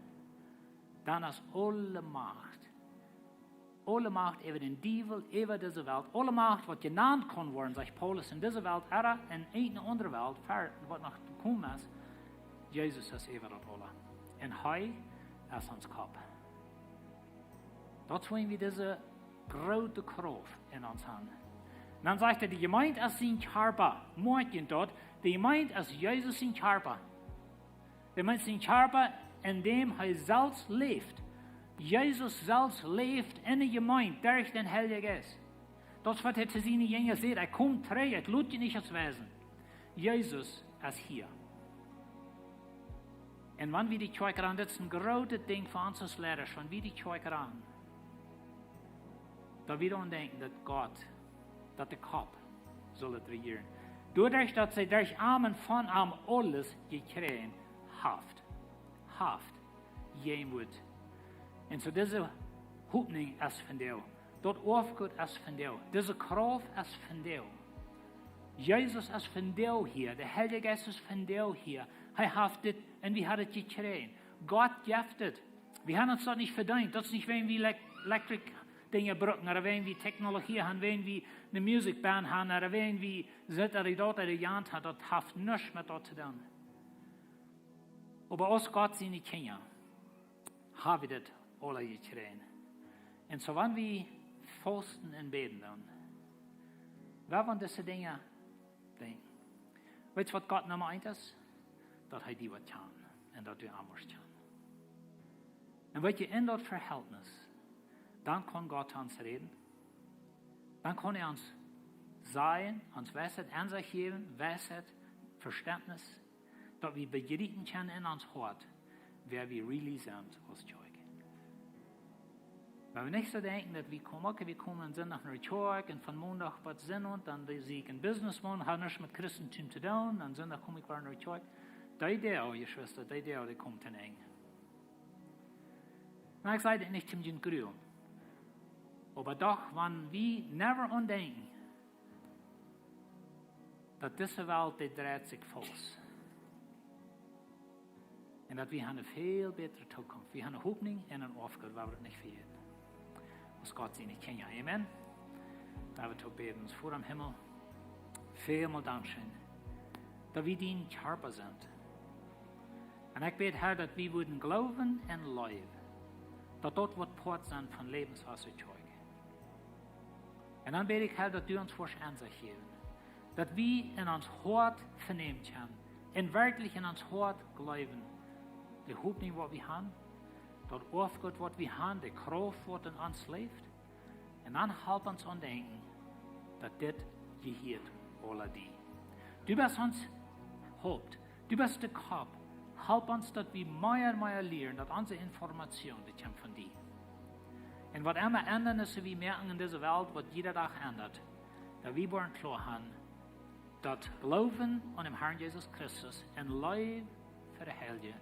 dan es aule Macht, aule Macht äwa dän Diewel, äwa dise Welt, aule Macht, waut jenant kaun woaren, sajcht Paulus, en dise Welt, ooda en eene aundre Welt, ver-, waut noch to komen es, Jesus es äwa daut aule. En hee es ons Kopp. Daut es, wan wie dise groote Krauft en ons han. Dan sajcht hee, de Jemeent es sien Kjarpa. Moakj daut, de Jemeent es Jesus sien Kjarpa. De Mensch sien Kjarpa, en däm hee selfst läft. Jesus selfst läft en de Jemeent derch dän Heiljen Jeist. Daut es, waut hee to siene Jinja sajcht: "Ekj kom trigj, ekj lot junt nich aus wesen." Jesus es hia. En wan wie de Kjoakj ranen, daut es een grootet Dinkj fa ons aus Leida, wan wie de Kjoakj ranen, daut wie dan denkjen, daut Gott, daut de Kopp saul rejieren. Doaderch, daut see derch am un von am aules jekjräajen haft. Haft. Jäajen woat. En soo dise Hopninj es von dee. Daut Oafgoot es von dee. Dise Krauft es von dee. Jesus es von dee hia. De Heilje Jeist es von dee hia. Hee haft dit un wie haben et jekjräajen. Gott jeft et. Wie haben ons daut nich vedeent. Daut es nich, wan wie elek-, electric Dinja brucken, ooda wan wie Technologie haben, wan wie eene Musikband haben, ooda wan wie dit ooda daut ooda jant haben. Daut haft nuscht met daut to doonen. Oba aus Gott siene Kjinja ha wie dit aula jekjräajen. En soo wan wie fausten un bäden dan, woa wie aun dise Dinja denkjen. Weetst, waut Gott Numma eent es? Daut hee die woat kjanen un daut du am woascht kjanen. Un weetst, en daut Vehältnis, dan kaun Gott to ons räden. Dan kaun hee ons sajen, ons Weisheit, Ensecht jäwen, Weisheit, Vestentnis, daut wie bejriepen kjennen en ons Hoat, wäa wie really sent aus Kjoakj. Wan wie nich soo denkjen, daut wie komen, okay, wie komen aum Sindach no de Kjoakj un von Mondach bat Sindach, dan sie ekj een Businessman, haft nuscht met Christentum to doonen, dan Sindach kom ekj wada no de Kjoakj. Dee Deel, Jeschwista, dee Deel, dee kjemt to een Enj. Na, ekj saj dit nich om junt to grulen. Oba doch, wan wie never aun denkjen, daut dise Welt, dee dreit sikj faust. Un daut wie haben eene väl bätre Zukunft. Wie haben eene Hopninj en een Oafgoot, woa wie daut nich vejäten. Aus Gott siene Kjinja. Amen. Woa wie toop bäden. Voda em Himmel, välmol dankscheen, daut wie dien Kjarpa sent. Un ekj bäd, Herr, daut wie wudden gloowen un läwen, daut daut woat Poat sennen von Läwenswota Kjoakj. Un dan bäd ekj, Herr, daut du ons woascht Ensecht jäwen, daut wie en ons Hoat venämen kjennen un werkjlich en ons Hoat gloowen, de Hopninj, waut wie haben, daut Oafgoot, waut wie haben, de Krauft, waut en ons läft. Un dan halp ons aun denkjen, daut dit jehieet aula die. Du best ons Haupt, du best de Kopp. Halp ons, daut wie mea un mea lieren, daut onse Information, dee kjemt von die. Un waut emma Endrungen wie moaken en dise Welt, waut jieda Dach endat, daut wie woaren kloa haben, daut Gloowen aun dän Herrn Jesus Christus un Leew fa de Heilje,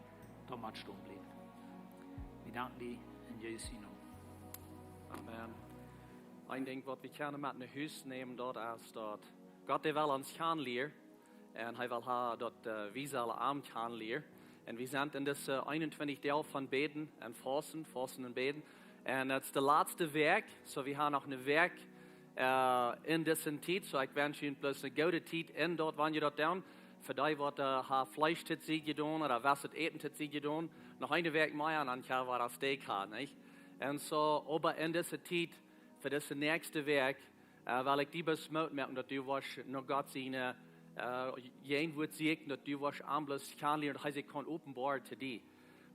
daut mott stonen bliewen. Wie danken die en Jesus sienen Nomen. Amen. Een Dinkj, waut wie kjennen met no Hus nämen, daut es daut Gott, dee well ons kjanen lieren. Un hee well ha, daut, äh, wie sellen am kjanen lieren. Un wie sent en dise eenuntwintich Doag von Bäden un Fausten, Fausten un Bäden. Un daut es de latste Wäakj, soo wie haben noch eene Wäakj, äh, en dise Tiet. Soo ekj wensch junt bloos eene goode Tiet en daut, wan jie daut doonen. Fa dee, waut, äh, ha Fleesch to sikj jedonen, ooda waut daut Äten to sikj jedonen, noch eene Wäakj mea, un dan kjenn wie daut Steak haben, nich? Un soo, oba en dise Tiet, fa dise näakjste Wäakj, äh, well ekj die bloos Moot moaken, daut du woascht no Gott siene, äh, Jäajenwoat sieekjen, daut du woascht am bloos kjanen lieren, daut hee sikj kaun openboaren to die.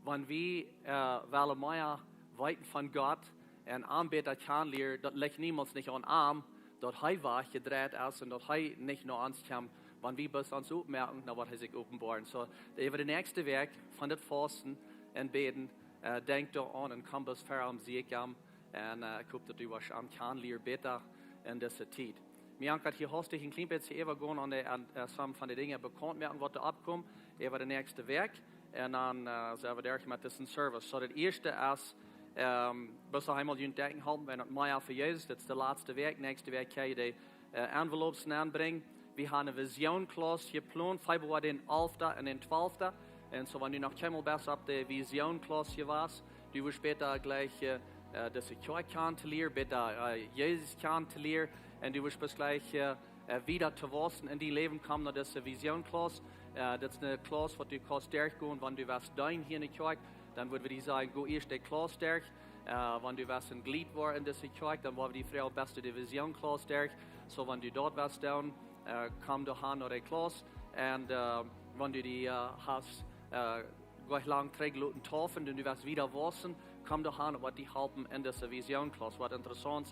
Wan wie, äh, wellen mea weeten von Gott un am bäta kjanen lieren, daut licht niemols nich aun am, daut hee wajchjedreit es un daut hee nich no ons kjemt, wan wie bloos ons opmoaken, dan woat hee sikj openboaren. Soo, äwa de näakjste Wäakj von dit Fausten un Bäden, äh, denkj doaraun un kom bloos ver am, sieekj am, un, äh, ekj hop, daut du woascht am kjanen lieren bäta en dise Tiet. Mie ankjat hia hastich een kjlien bät äwagonen aun de, aun, äh, some von de Dinja bekaunt moaken, waut doa oppkomen, äwa de näakjste Wäakj. Un dan, äh, sent wie derch met disen Service. So, daut ieeschte es, ähm, bloos noch eemol junt denkjen halpen, wan daut mea fa Jesus, daut es de latste Wäakj, näakjste Wäakj kjenn jie de, äh, envelopes nenbrinjen. Wie haben eene Vision Class jeplont, Februar dän alften un dän twalften. Un so, wan du noch kjeenmol best opp de Vision Class jewast, du woascht späta jlikj, äh, äh, dise Kjoakj kjanen to lieren, bäta, äh, Jesus kjanen to lieren. Un du woascht bloos jlikj, äh, äh, wieda to wausen en dien Läwen, komm no dise Vision Class. Äh, daut es eene Class, waut du kaust derchgonen, wan du west deenen hia en de Kjoakj. Dan wudden wie die sajen, go ieescht de Class derch. Äh, wan du west een Jleet woaren en dise Kjoakj, dan wudden wie die froagen, best du de Vision Class derch. So, wan du daut west doonen, äh, komm doch han no de Class. Un, äh, wan du die, äh, hast, äh, jlikj lang trigj loten taufen, dan du west wieda wausen, komm doch han, waut die halpen en dise Vision Class. Waut interessaunt es,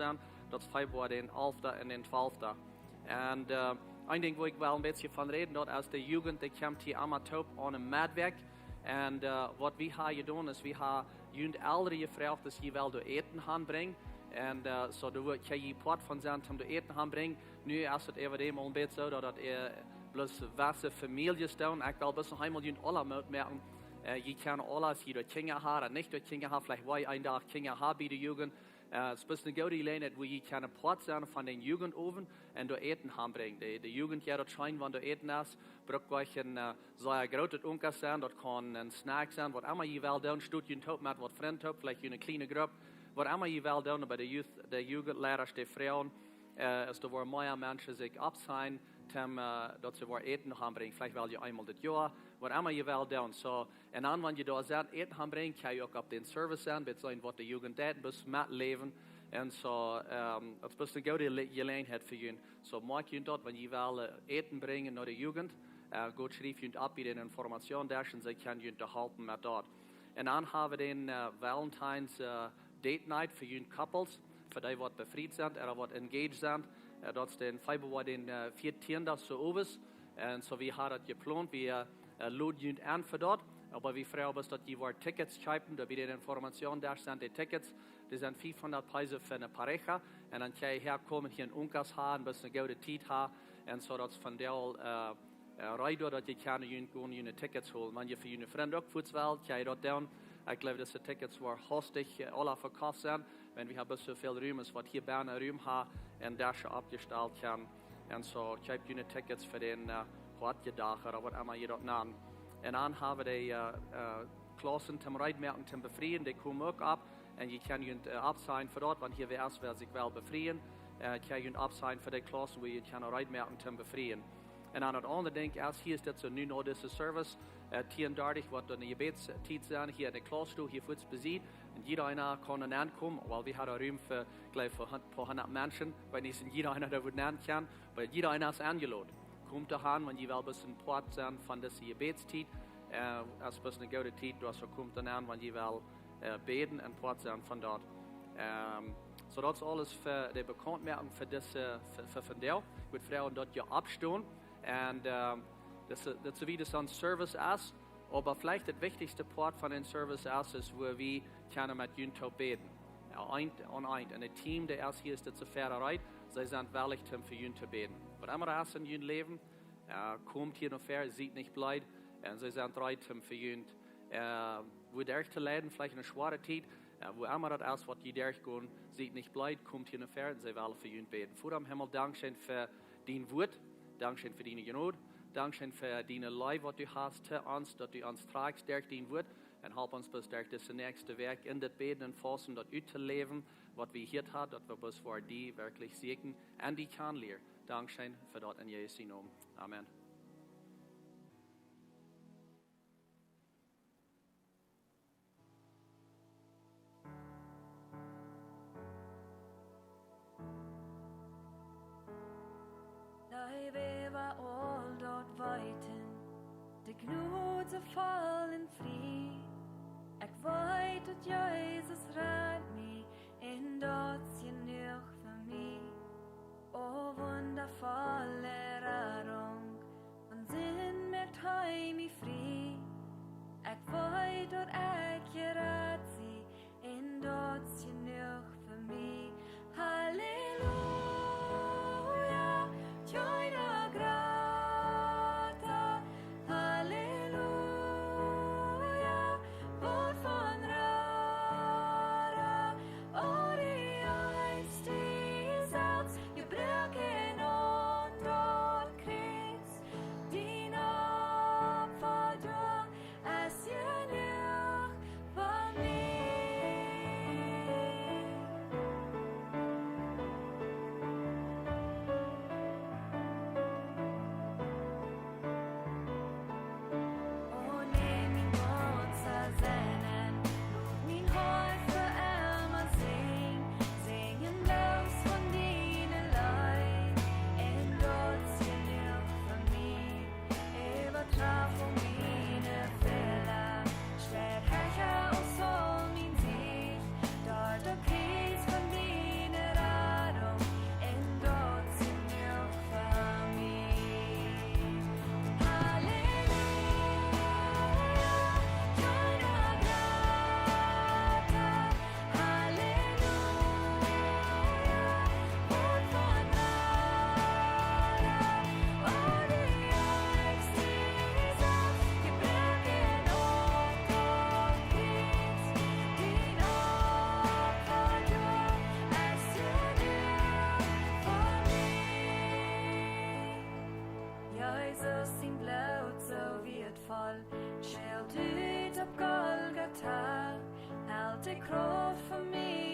daut es Februar dän alften un dän twalften. Un, äh, een Dinkj, wua ekj well een bät von räden, daut es de Jugend, dee kjemt hia emma toop aun de Meddwäakj. Un, äh, waut wie haben jedonen es, wie haben junt Elren jefroacht, daut jie wellen doa Äten hanbrinjen. Un, äh, so, doa woa ekj jie Poat von sennen, om doa Äten hanbrinjen. Nu es daut äwadäm aul een bät soo, daut daut, äh, bloos jewesse Famieljes doonen. Ekj well bloos noch eemol junt aula Moot moaken. Äh, jie kjennen aula, aus jie doa Kjinja haben, nich doa Kjinja haben, veleicht woa jie een Dach Kjinja haben bie de Jugend. Äh, daut es bloos eene goode Jeläajenheit, wua jie kjennen Poat sennen von dän Jugendowent un doa Äten hanbrinjen. De, de Jugend, jo, daut schient, wan doa Äten es, brukt jlikj een, äh, sea grootet Unkas sennen, daut kaun een Snack sennen, waut emma jie wellen doonen, stot junt toop met waut Frind toop, veleicht eene kjliene Grupp, waut emma jie wellen doonen, oba de Youth, de Jugendleida, dee froagen, äh, es doa woaren mea Menschen sikj oppsajnen, om, äh, daut see woaren Äten hanbrinjen, veleicht well jie eemol dit Joa, waut emma jie wellen doonen. So, un dan, wan jie doa sent, Äten hanbrinjen, kjenn jie uk opp dän Service sennen, bät seenen, waut de Jugend deit, bloos metläwen. Un so, ähm, daut es bloos eene goode Le-, Jeläajenheit fa junt. So, moakt junt daut, wan jie wellen Äten brinjen no de Jugend, äh, go schrieft junt opp bie dän Informationsdesk un see kjennen junt doa halpen met daut. Un dan haben wie dän, äh, Valentine's, äh, Date Night fa junt Couples, fa dee waut befriet sent, ooda waut engaged sent. Äh, daut es dän Februar dän, äh, vieetieenden, soo owes. Un so, wie haben daut jeplont, wie, äh, loden junt en fa daut. Oba wie froagen bloos, daut jie woaren Tickets kjeepen, doa bie dän Informationsdesk sent de Tickets. Dee sent fiefhundat Pesos fa eene pareja. Un dan kjenn jie häakomen, hia een Unkas haben, bloos eene goode Tiet haben. Un so, daut es vondoag, äh, äh, reed, daut jie kjennen junt, june Tickets holen. Wan jie fa june Frind uk fuaz wellen, kjenn jie daut doonen. Ekj jleew, daut de Tickets woaren hastich, äh, aula vekoft sennen. Wan wie haben soo väl Rum aus waut hia bennen Rum haben un Deschen oppjestalt haben. Un so, kjeept june Tickets fa dän, äh, Hoajejoa ooda waut emma jie daut nanen. Un dan haben wie de, äh, äh, Klaussen toom reed moaken, toom befrieen, dee komen uk opp. Un jie kjennen junt, äh, oppsajnen fa daut, wan hia wäa es, wäa sikj well befrieen, äh, kjenn jie junt oppsajnen fa de Klaussen, wua jie kjennen reed moaken, toom befrieen. Un dan daut aundre Dinkj es, hia es dit soo nu no dise Service, äh, tieen dartich woat doa eene Jebädstiet sennen, hia en de Klauss, hia fuaz bie. Un jieda eena kaun doa nenkomen, wiels wie haben Rum fa, jleew, fa hun-, fa hundat Menschen, wiels nich jieda eena doa woat nenkomen, oba jieda eena es enjeloden. Komt doa han, wan jie wellen bloos een Poat sennen von dise Jebädstiet, äh, es bloos eene goode Tiet, doa soo komt doa han, wan jie wellen, äh, bäden un Poat sennen von daut. Ähm, so daut es aules fa de Bekauntmoakunk fa dise, fa, fa vondoag. Ekj wudd froagen, daut jie oppstonen. Un, ähm, daut es, daut es soo aus onse Service es. Oba veleicht daut wichtichste Poat von een Service es, es wua wie kjennen met junt toop bäden. Jo, eent aun eent. Un daut Team, dee es hia, es dit soo wiet reed. See sent wellich toom fa junt to bäden. Waut emma daut es en jun Läwen, äh, komt hia no ver, siet nich bleed. Un see sent reed toom fa junt, äh, wua derch to leiden, veleicht eene schwoare Tiet, äh, wua emma daut es, waut jie derchgonen, siet nich bleed, komt hia no ver un see wellen fa junt bäden. Voda em Himmel, dankscheen fa dien Wuat, dankscheen fa diene Jnod, dankscheen fa diene Leew, waut du hast to ons, daut du ons trakjst derch dien Wuat. Un halp ons bloos derch dise näakjste Wäakj en dit Bäden un Fausten daut uttoläwen, waut wie jehieet haben, daut wie bloos fa die werkjlich sieekjen un die kjanen lieren. Dankscheen fa daut en Jesus sienen Nomen. Amen. Dee wäa aul daut weeten, de Jnod soo voll un frie. Ekj weet, daut Jesus rat mie, un daut es jenuach fa mie. O wundavolle Radunk, von Sind moakt hee mie frie. Ekj weet, daut ekj jerat sie, un daut es jenuach fa mie. Halleluja, Jehovah Jireh. Halleluja. Jesus sien Bloot soo wieetvoll, schelt ut opp Golgata, helt de Krauft fa mie